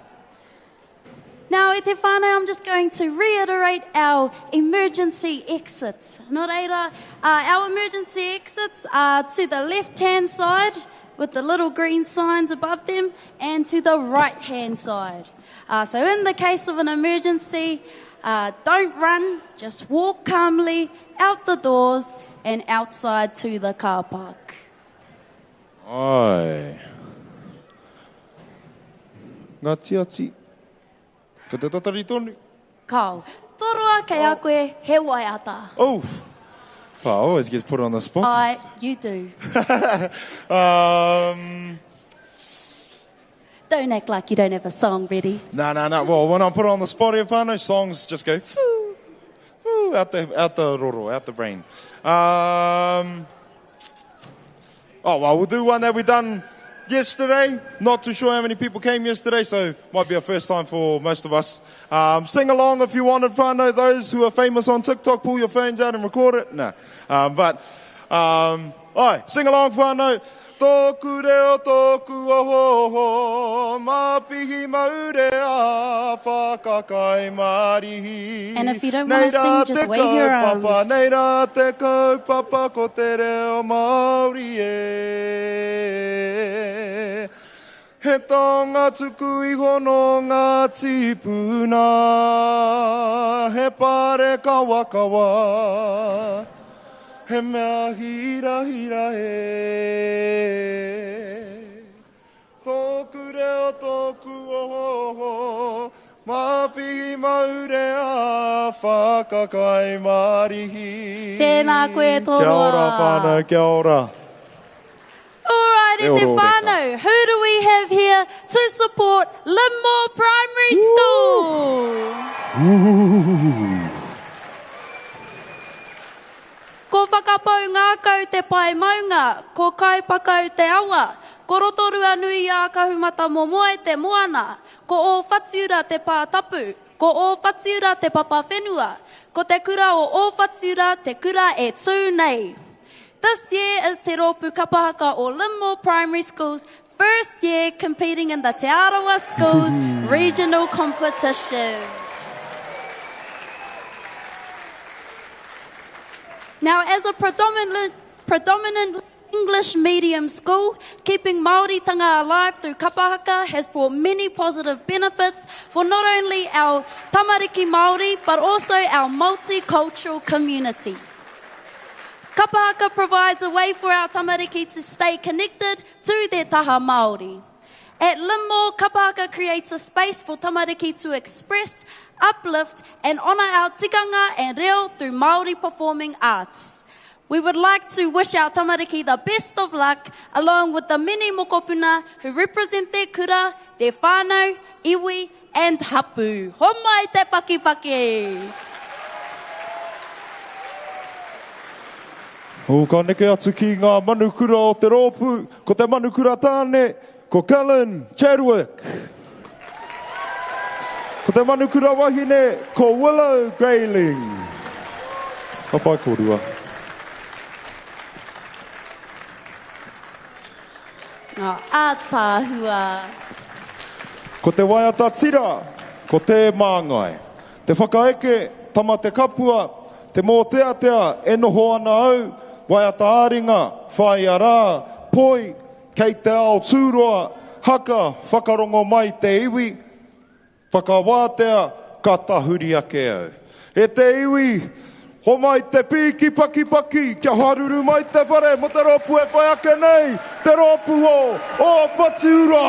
Now, e te whānau, I'm just going to reiterate our emergency exits. Nō reira, uh, our emergency exits are to the left-hand side with the little green signs above them and to the right-hand side. Uh, so in the case of an emergency, uh, don't run, just walk calmly out the doors and outside to the car park. Ai. Ngā tiati. Ko te tatari tonu. Kao. Toroa kei a koe he waiata. Oh. I always get put on the spot. I, you do. um, Don't act like you don't have a song ready. No, no, no. Well, when I'm put on the spot here, whānau, songs just go, foo, foo, out the, out the roro, out the brain. Um, oh, well, we'll do one that we've done yesterday. Not too sure how many people came yesterday, so might be a first time for most of us. Um, sing along if you want in front of those who are famous on TikTok. Pull your phones out and record it. No. Um, but, um, all right, sing along, whānau. Tōku reo, tōku ohoho, mapihi maurea, whakakai marihi. And if you don't want to sing, just wave your arms. Papa, nei rā te kaupapa ko te reo Māori e. He taonga tuku iho nō ngā tīpuna, he pare kawakawa, he mea hirahira e. Tōku reo, tōku ohooho, Mapihi maurea, whakakai marihi. Tēnā koe Toroa. Kia ora whānau, kia ora. Alright, e te whānau, who do we have here to support Linmore Primary School? Ooh. Ko Whakapau Ngākau te pae maunga, ko Kaipakau te awa, ko Rotorua nui ā Kahumatamomoe te moana, ko Ōwhatiura te pā tapu, ko Ōwhatiura te papa whenua, ko te kura o Ōwhatiura te kura e tū nei. This year is Te Rōpū Kapahaka o Linmore Primary School's first year competing in the Te Arawa Schools Regional Competition. Now, as a predominant, predominant English medium school, keeping Māoritanga alive through kapahaka has brought many positive benefits for not only our tamariki Māori, but also our multicultural community. Kapahaka provides a way for our tamariki to stay connected to their taha Māori. At Linmore, Kapahaka creates a space for tamariki to express, uplift and honour our tikanga and reo through Māori performing arts. We would like to wish our tamariki the best of luck, along with the many mokopuna who represent their kura, their whānau, iwi, and hapu. Homai te pakipaki! O, ka neke atu ki ngā manukura o te rōpū, ko te manukura tāne, ko Cullen Chadwick. Ko te manukura wahine, ko Willow Grayling. Ka pai kōrua. Ngā ātaahua. Ko te waiata tira, ko Te Māngai. Te whakaeke, Tama te Kapua, Te Mōteatea, E Noho Ana Au, Waiata ā-ringa, Whāia Rā, Poi, Kei te Ao Tūroa, Haka, Whakarongo Mai Te Iwi, Whakawātea, ka tahuri ake au. E te iwi, homai te pīki pakipaki kia haruru mai te whare mo te rōpū e whai ake nei, te rōpū o Ō Whatiura!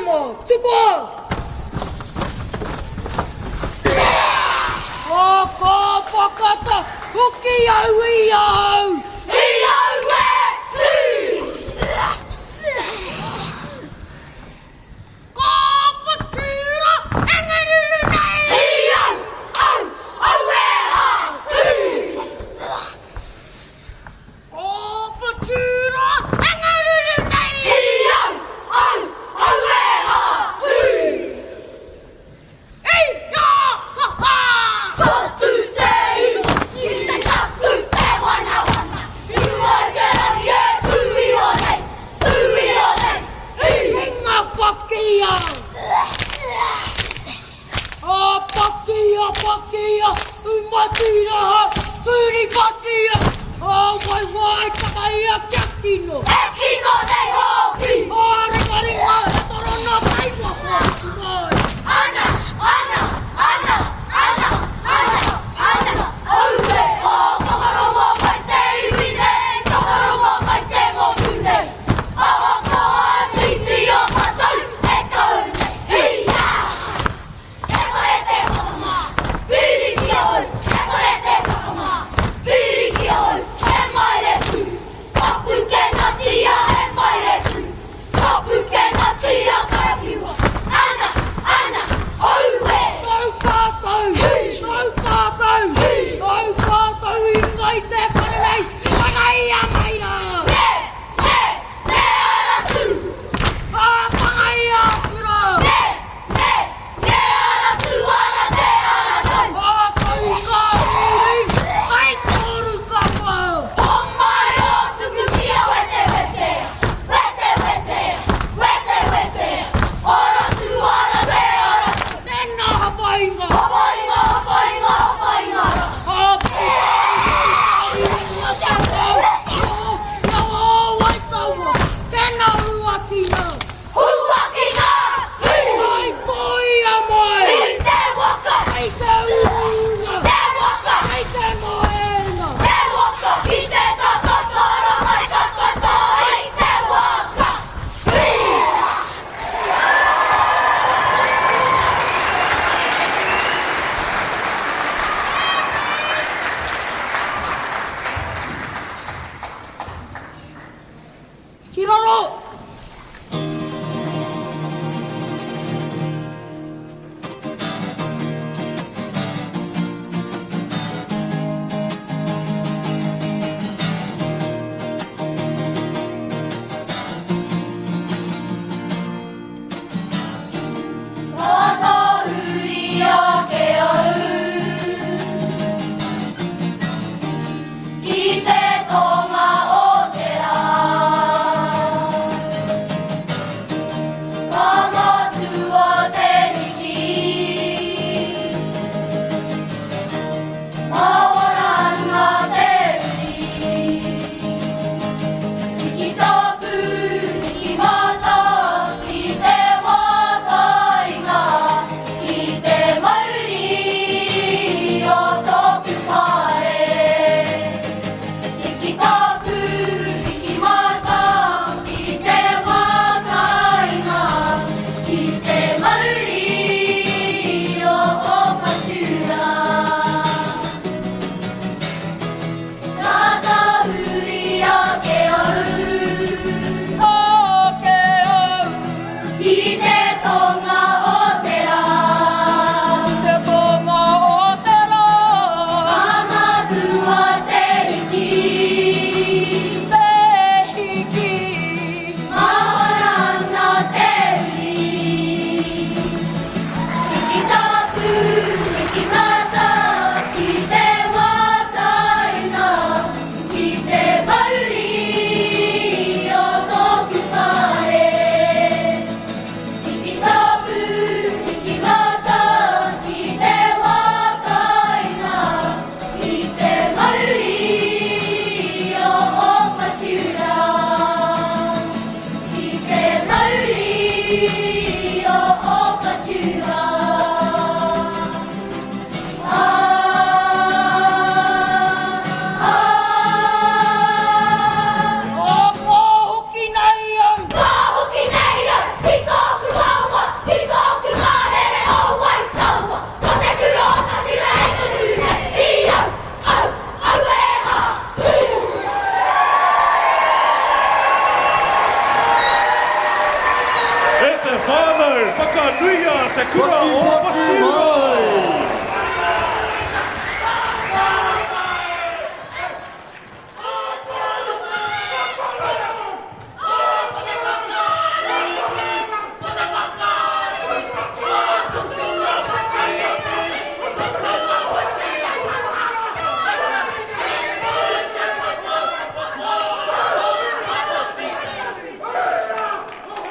mā, tukua au! Ā, ka whakata hoki au i ahau! I au e hū! Ka whatura e ngeruru nei! I au, au, au e hā, hū! Ka whatura e ngeruru nei! I au, au, au e hā, hū! I a, ha, ha! Ka tū te iwa, ki te tatu te wanawana, i mua i te rangi e tū iho nei, tū iho nei, hi! Hinga pakia! A pakia, pakia, umatiraha, turi pakia, a waiwai takaia kia kino. E kino nei hoki! A ringaringa he torona kei waho atu mai. Ana, ana, ana, ana, ana, ana, aue, oh, whakarongo mai te iwi nei, whakarongo mai te motu nei. Ahakoa titi o matou e tau nei, hi-ya! E kore te whakamā, piri ki ahau, e kore te whakamā, piri ki ahau, he maire tū, ka pukenatia he maire tū, ka pukenatia karawhiua, ana, ana, aue! Tau tātou, tau tātou, tau tātou i runga i te whare nei, whangaia mai rā! Ne, ne, ne ara tū! Ā, whangaia atu rā! Ne, ne, ne ara tū ara te ara tau! Ā, kau ka riri, kai toru ka pau! Homai o tuku kia wetewetea, wetewetea, wetewetea, ora tū ara te ara tau! Tēnā hapainga! Hapainga, hapainga, hapainga rā! Tēnā huakina! Huakina! Hai koia mai! I te waka! I te ūnga! Te waka! I te moenga! Te waka! Ki te takatara mai takata i te waka! Ki raro! Ka tahuri ake au ki te tonga o te rā. Ka matua te riki, maoranga te uri. Ki tapu, ki mata, ki te wātaringa, ki te mauri o tōku whare. Ki tapu, ki mata, ki te wātaringa, ki te mauri o Opatura. Ka tahuri ake au, Ake au! ki te tonga o te rā. Te tonga o te rā! Ka matua te hiki, Te hiki! maoranga te uri. Ki tapu, ki mata, ki te wātaringa, ki te mauri o tōku whare. Ki tapu, ki mata, ki te wātaringa, ki te mauri o Opatura. Ki te mauri o Opatura. Ah, ah. Ā, pā hoki nei au! Pā hoki nei au ki tōku wā. whānau, whakanuia te kura o Paturoa!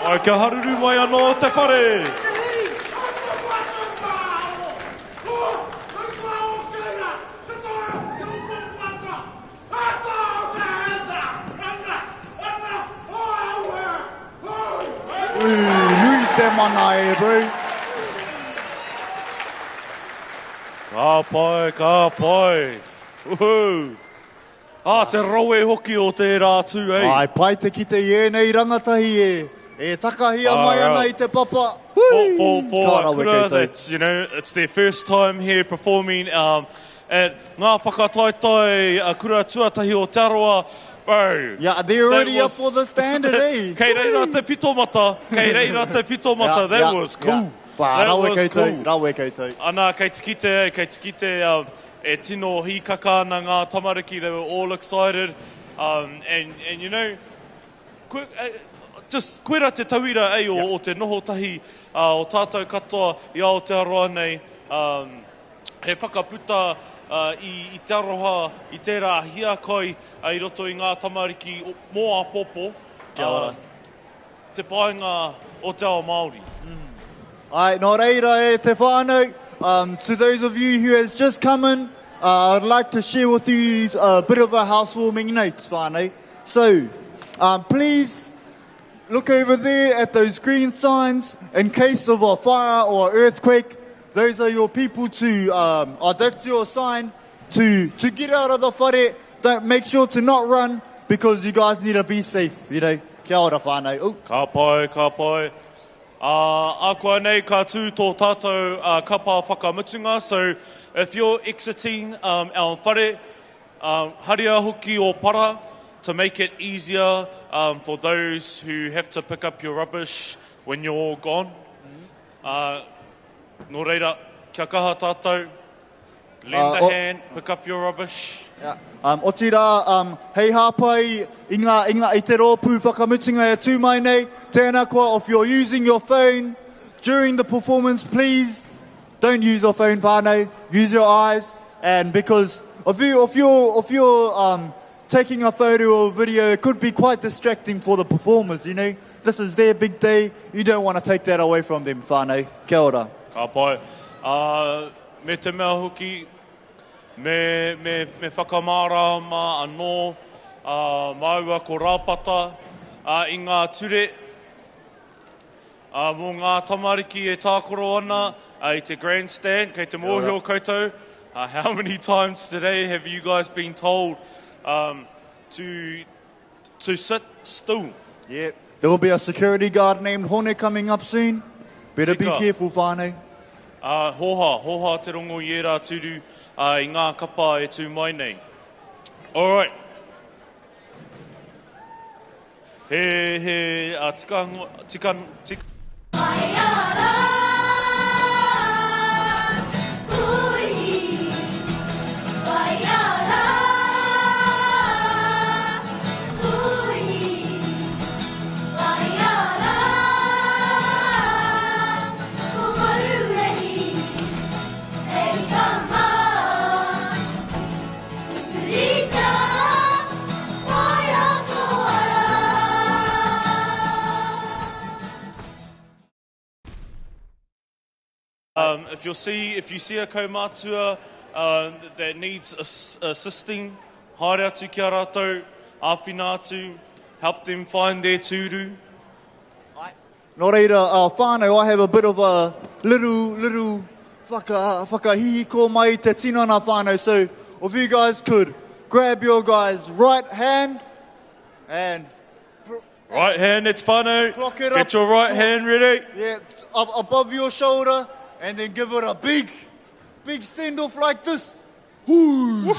Ai, kia haruru mai anō te whare! Ui, nui te mana e, bro. Ka pai, ka pai. Woohoo! Ah, te rawe hoki o tērā tū, ei. Ai, pai te kite i ēnei rangatahi e, e takahia mai ana i te papa. Hui! For, for, for a kura that's, you know, it's their first time here performing um, at ngā whakataetae a kura tuatahi o Te Arawa, bro. Yeah, they're already was, up for the standard, eh? Kei reira te pitomata, kei reira te pitomata, yeah, that yeah, was cool. Yeah. Bah, that rawe was koutou, cool. rawe koutou. Ana, kei te kite, kei te kite, um, E tino hīkaka ana ngā tamariki, they were all excited, um, and, and you know, koe, eh, just koira te tauira ei o, o te noho tahi uh, o tātou katoa i Aotearoa nei, um, he whakaputa uh, i, i te aroha, i tērā hiakai uh, i roto i ngā tamariki mō āpōpō, Kia ora. te painga o te ao Māori. Ai, nō reira e te whānau, um, to those of you who has just come in, uh, I'd like to share with you a bit of a housewarming note, whānau. So, um, please look over there at those green signs in case of a fire or earthquake. Those are your people to, um, oh, that's your sign to, to get out of the whare. Don't make sure to not run because you guys need to be safe, you know. Kia ora whānau. Oh. Ka pai, ka pai. Ā, ākuanei ka tū tō tātou kapa whakamutunga, so if you're exiting um, our whare, um, haria hoki o para to make it easier um, for those who have to pick up your rubbish when you're all gone. Uh, nō reira, kia kaha tātou. Lend a hand, pick up your rubbish. Yeah. Um, otirā, um, hei hāpai i, ngā, i, ngā, i te rōpū whakamutunga e tū mai nei, tēnā koa, if you're using your phone during the performance, please don't use your phone whānau, use your eyes, and because if, you, if you're, if you're um, taking a photo or video, it could be quite distracting for the performers, you know. This is their big day, you don't want to take that away from them, whānau. Kia ora. Ka pai. Uh, Me te mea hoki, me, me, me whakamārāma anō ā, māua ko Rāpata ā, i ngā ture ā, mō ngā tamariki e tākaro ana ā, i te grandstand. Kei te mōhio koutou, uh, how many times today have you guys been told um, to, to sit still? Yep. There will be a security guard named Hone coming up soon. Better be careful, whānau. Ā, hōhā, hōhā te rongo i ērā tūru, ā, i ngā kapa e tū mai nei. Alright. He, he, a tika, tika, tika. Um, if, you see, if you see a kaumātua uh, that needs assisting, haere atu ki a rātou, āwhina atu, help them find their tūru. Nō reira, uh, whānau, I have a bit of a little, little whaka, whakahihiko mai i te tinana whānau. So, if you guys could grab your guys' right hand and... Right hand, it's whānau. Clock it Get up. your right hand ready. Yeah, up above your shoulder and then give it a big, big send-off like this. Whoo!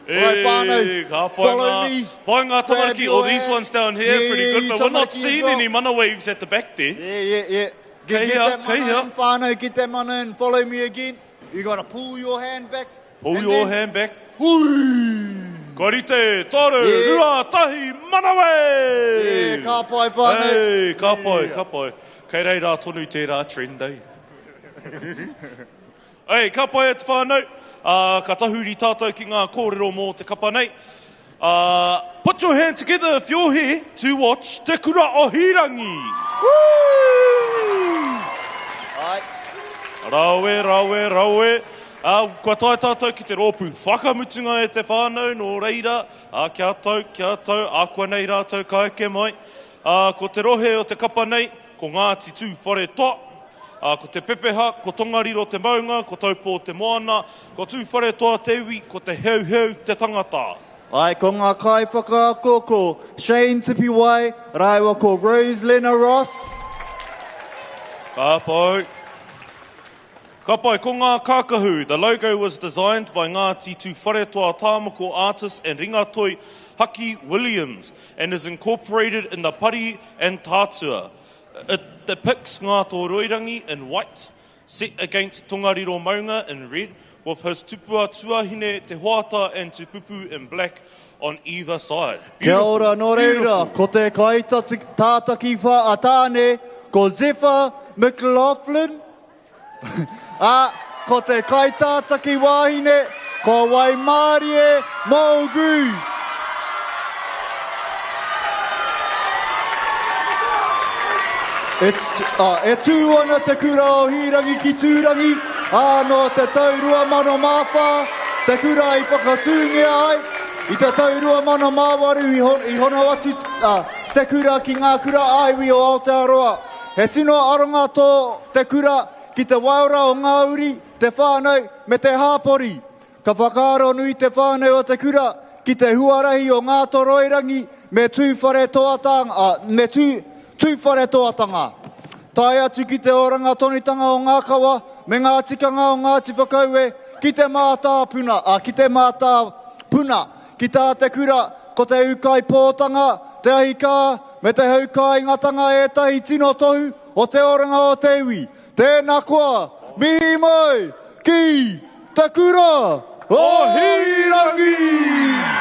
Right, whānau, Hey, ka pai follow ngā, me. Pai ngā Grab tamariki, your oh, these hand. ones down here, Yeah, pretty yeah, good, you but we're not tamariki as seeing well. any mana waves at the back there. Yeah, yeah, yeah. Kei Get, get hea, that kei mana hea. in, whānau, get that mana in. Follow me again. You gotta pull your hand back. Pull and your then- hand back. Hui! Ka rite, toru, Yeah. rua, tahi, mana wave! Yeah, ka pai, whānau. Hey, ka pai, ka pai. Kei reira tonu tērā trend, eh? Hey, ka pai e te whānau. Ka tahuri tātou ki ngā kōrero mō te kapa nei. Put your hand together if you're here to watch Te Kura o Hīrangi. Rawe, rawe, rawe. Kua tae tātou ki te rōpū whakamutunga e te whānau, nō reira, kia tau, kia tau, ākua nei rātou ka eke mai. Ko te rohe o te kapa nei, ko Ngāti Tūwharetoa. Ko te pepeha, ko Tongariro te maunga, ko Taupō te moana, ko Tūwharetoa te iwi, ko Te Heuheu te tangata. Ai, ko ngā kaiwhakaako ko Shane Tipiwai rāua ko Rose Lena Ross. Ka pai. Ka pai, ko ngā kākahu. The logo was designed by Ngāti Tūwharetoa tāmoko artist and ringatoi Haki Williams and is incorporated in the pari and tātua. It depicts Ngā Tōroirangi in white, set against Tongariro Maunga in red, with his tupua tuahine Te Hoata and Tupupu in black on either side. Kia ora, nō reira, ko te kaitātaki wha a tāne, ko Zephyr McLaughlin, ā, ko te kaitātaki wāhine, ko Waimarie Mulgrew. E, e tū ana te kura o Hīrangi ki Tūrangi, ā, nō te tau 2004, te kura i whakatūngia ai, i te tau 2008 i, hon, i hono atu te kura ki ngā kura ā-iwi o Aotearoa. He tino aronga tō te kura ki te waiora o ngā uri, te whānau me te hāpori. Ka whakaaro nui te whānau o te kura ki te huarahi o ngā toroirangi me Tūwharetoatanga, me Tū, Tūwharetoatanga. Tae atu ki te oranga tonutanga o ngā kawa me ngā tikanga o Ngāti Whakaue ki te mātāpuna, ā, ki te mātāpuna, ki tā te kura, ko te ūkaipōtanga, te ahikā, me te haukāingatanga ētahi tino tohu o te oranga o te iwi. Tēnā koa, mihi mai ki Te Kura o Hīrangi!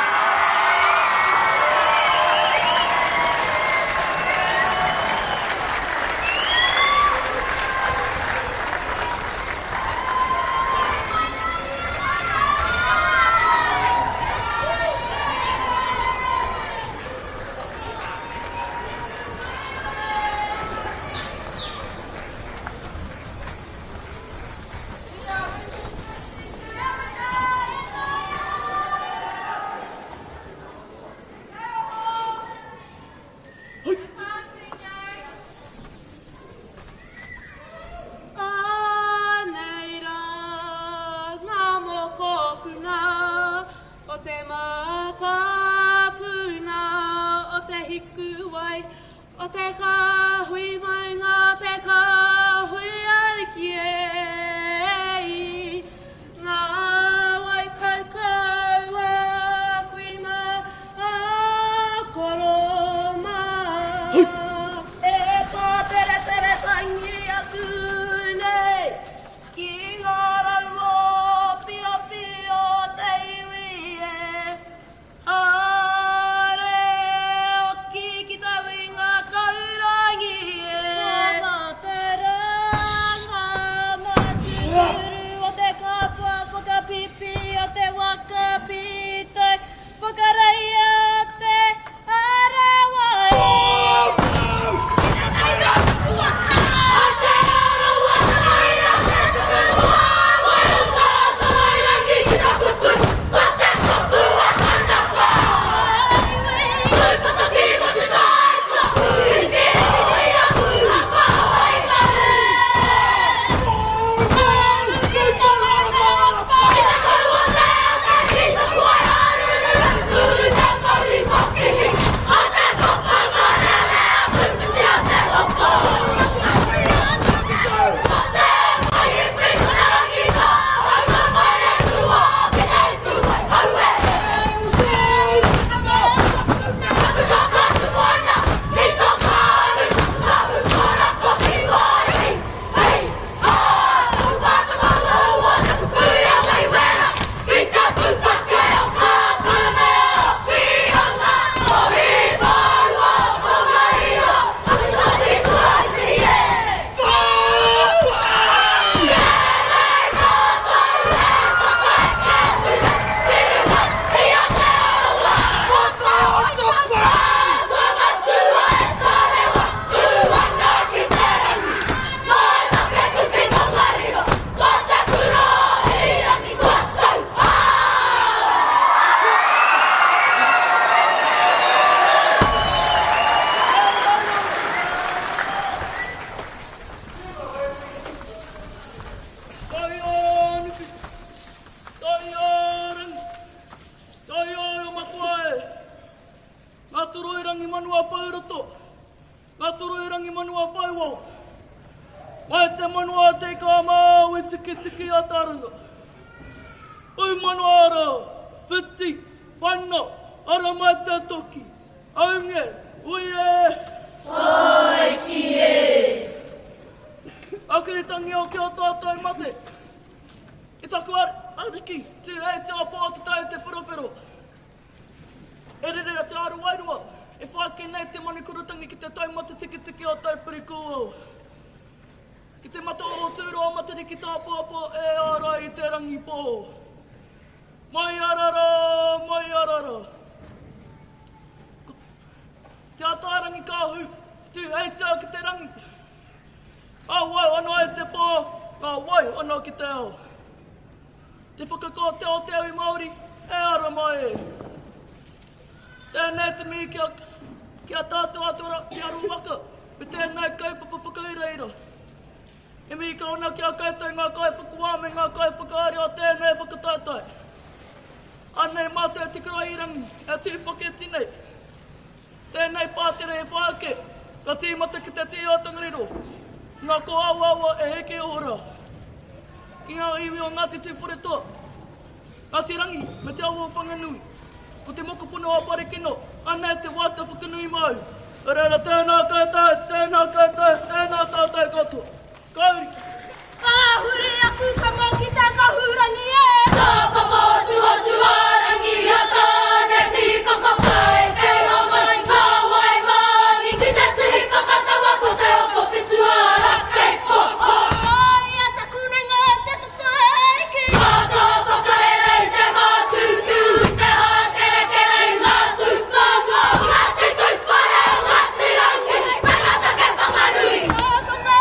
Anei rā ngā mokopuna o te mātāpuna o te hikuwai, o te kāhui maunga, te kāhui ariki e i. Ngā wai kaukau a kui mā, a koro mā. E pāteretere tangi atu nei, ki ngā rau o piopio te iwi e. Are oki ki te winga kaurangi e. kūao. Mai te manu a te ika a Māui tikitiki a Taranga. Ui manu ara, whiti, whana, ara mai te toki. Aunge, ui e! Tāiki e! Ake tangi o ki o tātou mate. I taku ariki, tūheitia pō te tai te wherowhero. E rere a Te Aro Wairua, e whāki nei te manu korotangi ki te taumata tiketike o Taupiri Kūao. Ki te mata o Tūroa Matariki tāpoapoa e ārai i te rangi pō. Mai arara, mai arara. Ko Te Ataarangi Kāhu, tūheitia ki te rangi. Ka wai ana e te pō, ka wai ana ki te ao. Te whakakō te o te iwi Māori, e ara mai e. Tēnei te mihi ki a, ki a tātou atora, ki a Rūwaka, me tēnei kaupapa whakairaira. E mihi kau ana ki a koutou ngā kaiwhakawā me ngā kaiwhakaari o tēnei whakataetae. Anei mātou te Kura-i-rangi e tū whaketi nei. Tēnei pātere e whai ake, ka tīmata ki te tī o Tongariro, ngā kōawaawa e heke ora ki ngā iwi o Ngāti Tūwharetoa, Ngāti Rangi me Te Awa o Whanganui. Ko te mokopuna o Parekino, anei te wāta whakanui māu. Nō reira, tēnā koutou, tēnā koutou, tēnā tātou katoa. Ka uri. Ka huri aku tama ki te kahurangi e. Ka papa tuatuarangi a Tāne pīkoko kai te homai ka wai māmi ki te tuhi whakataua ko te opo whituara kei poho. Aia taku nenga te toto e ariki. Ka ka whakaere i te mākūkū i te hākerekere i ngā tūwhanga o Ngāti Tūwhare o Ngāti Rangi me ngā take whanganui. Ka tama.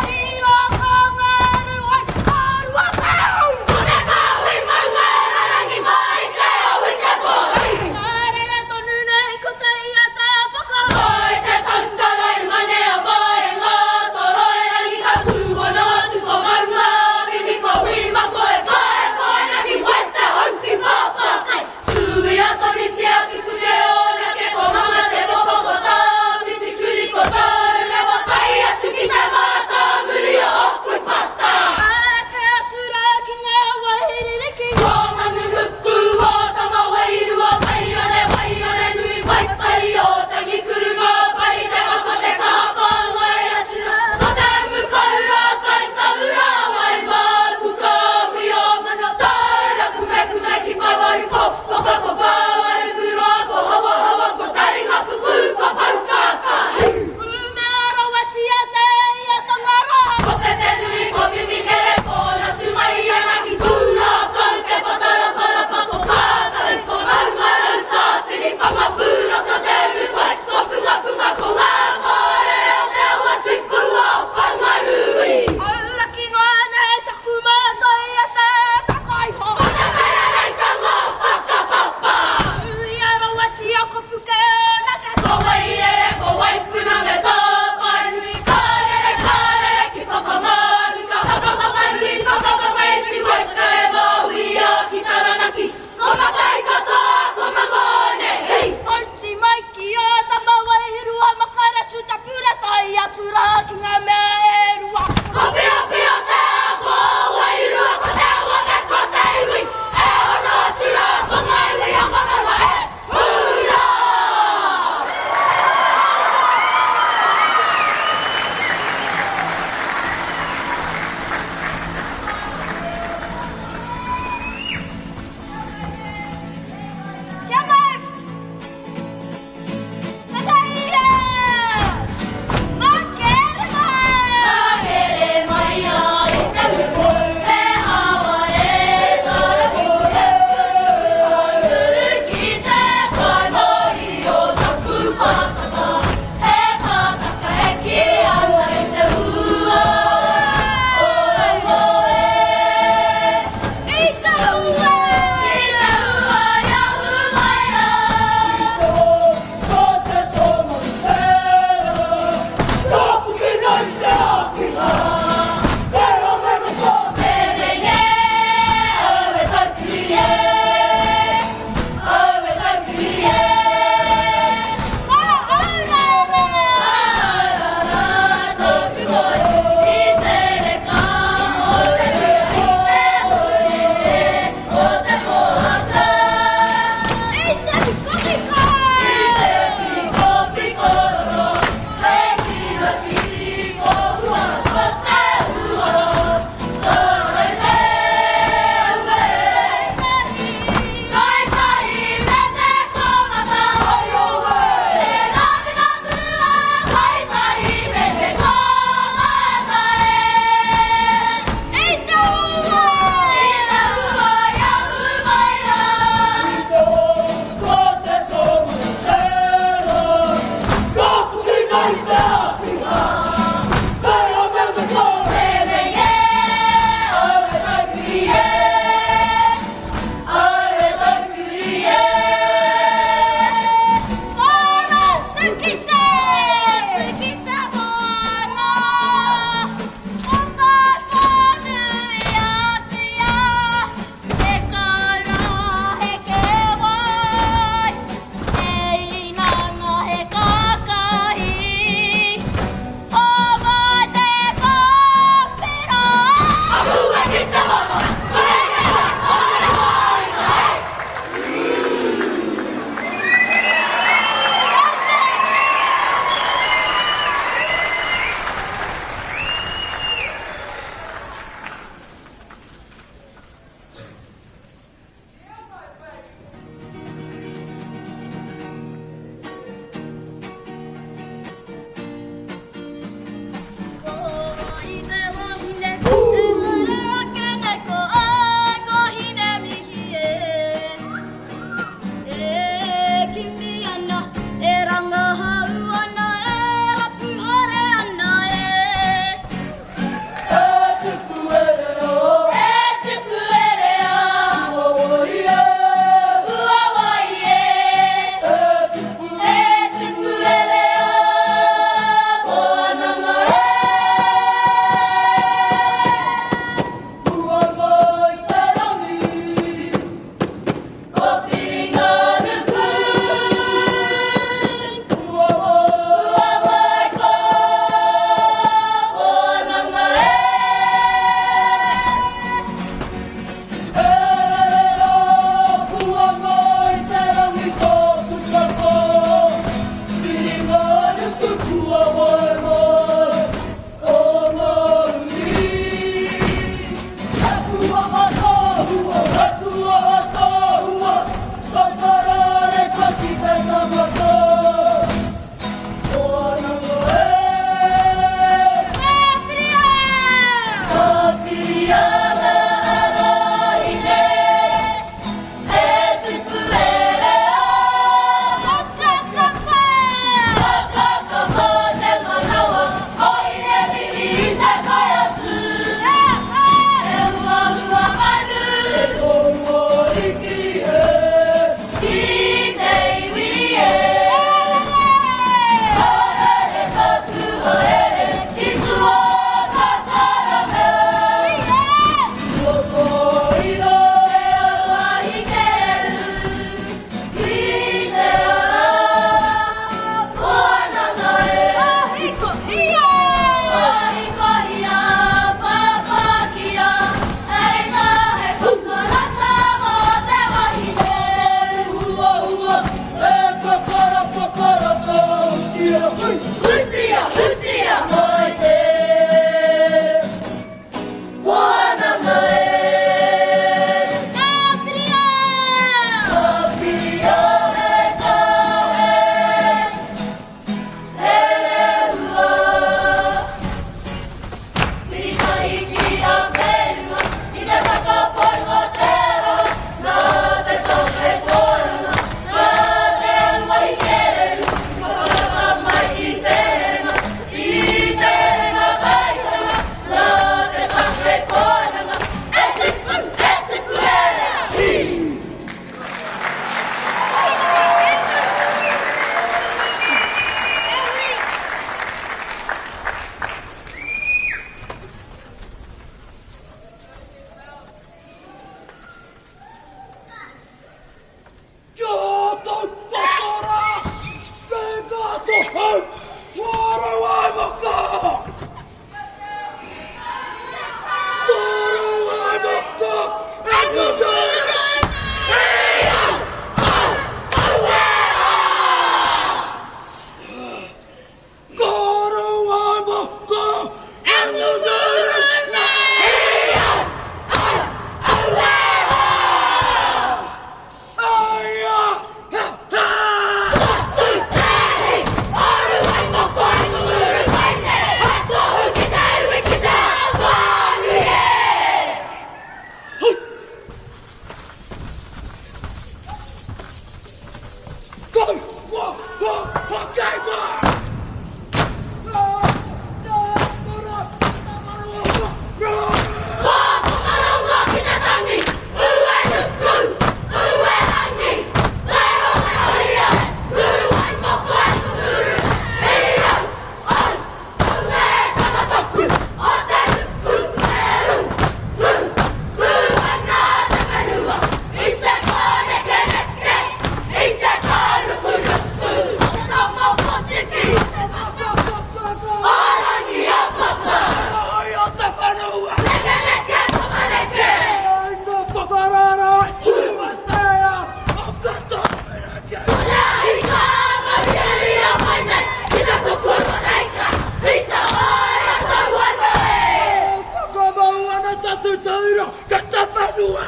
whenua.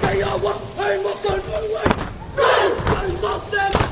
Kei awa, hei moko nui. Kei mate,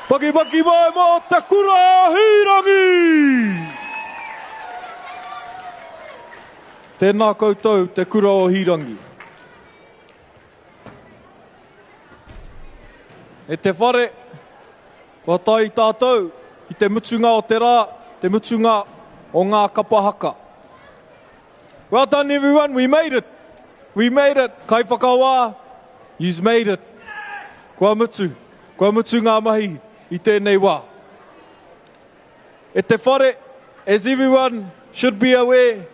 Pakipaki mai mō Te Kura a Hīrangi! Tēnā koutou Te Kura o Hīrangi. E te whare, kua tae tātou i te mutunga o te rā, te mutunga o ngā kapa haka. Well done everyone, we made it. We made it. Kaiwhakawā, you've made it. Kua mutu, kua mutu ngā mahi i tēnei wā. E te whare, as everyone should be aware,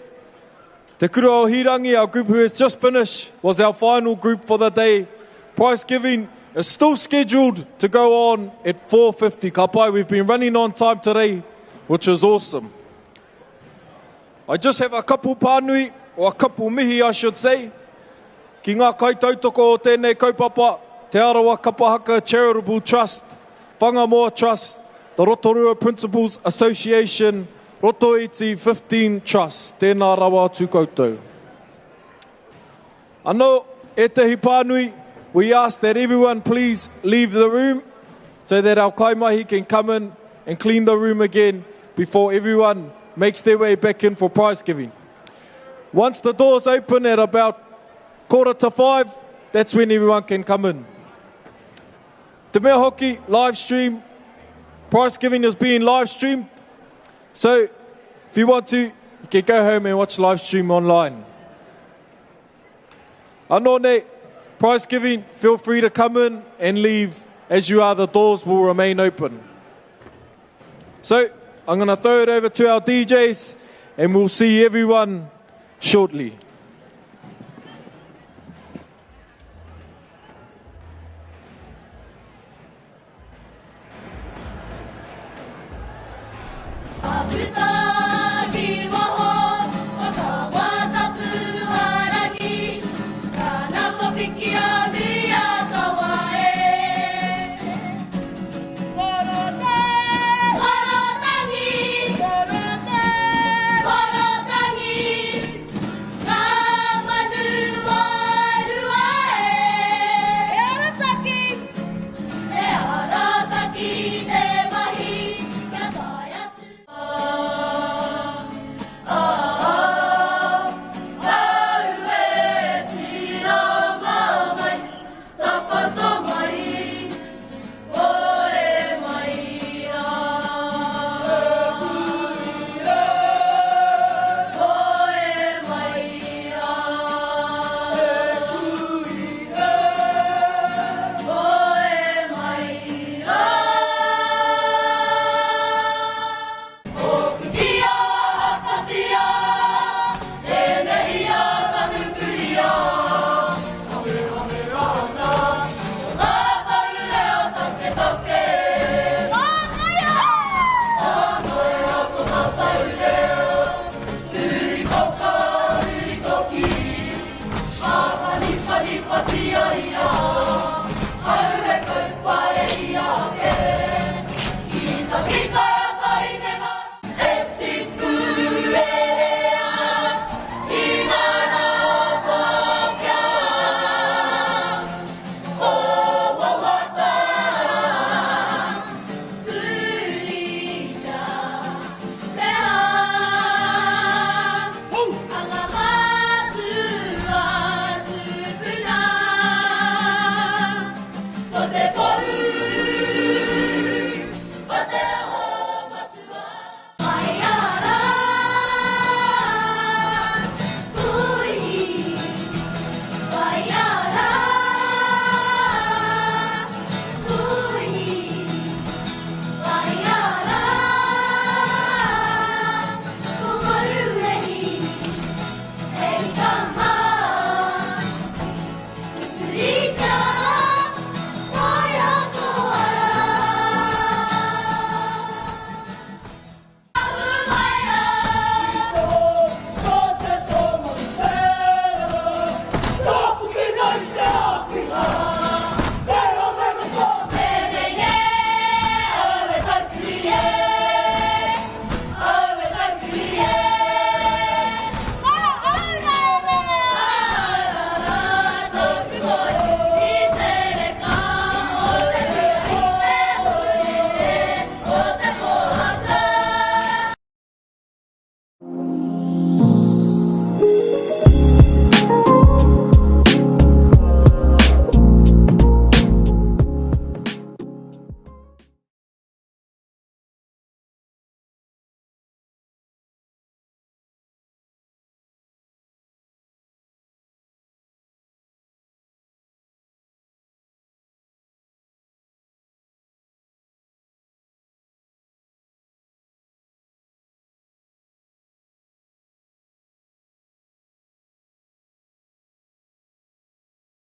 Te Kura o Hirangi, our group who has just finished, was our final group for the day. Price giving is still scheduled to go on at 4.50. Ka pai, we've been running on time today, which is awesome. I just have a couple pānui, or a couple mihi I should say, ki ngā kaitautoko o tēnei kaupapa, Te Arawa Kapa Haka Charitable Trust, Whangamoa Trust, the Rotorua Principals Association, Rotoiti 15 Trust, tēnā rawa atu koutou. Anō, ētehi pānui, we ask that everyone please leave the room so that our kaimahi can come in and clean the room again before everyone makes their way back in for prize giving. Once the doors open at about 4:45, that's when everyone can come in. Te mea hoki, live stream, prize giving is being live streamed. So, if you want to, you can go home and watch live stream online. Anō nei, prize giving, feel free to come in and leave as you are, the doors will remain open. So, I'm going to throw it over to our DJs and we'll see everyone shortly.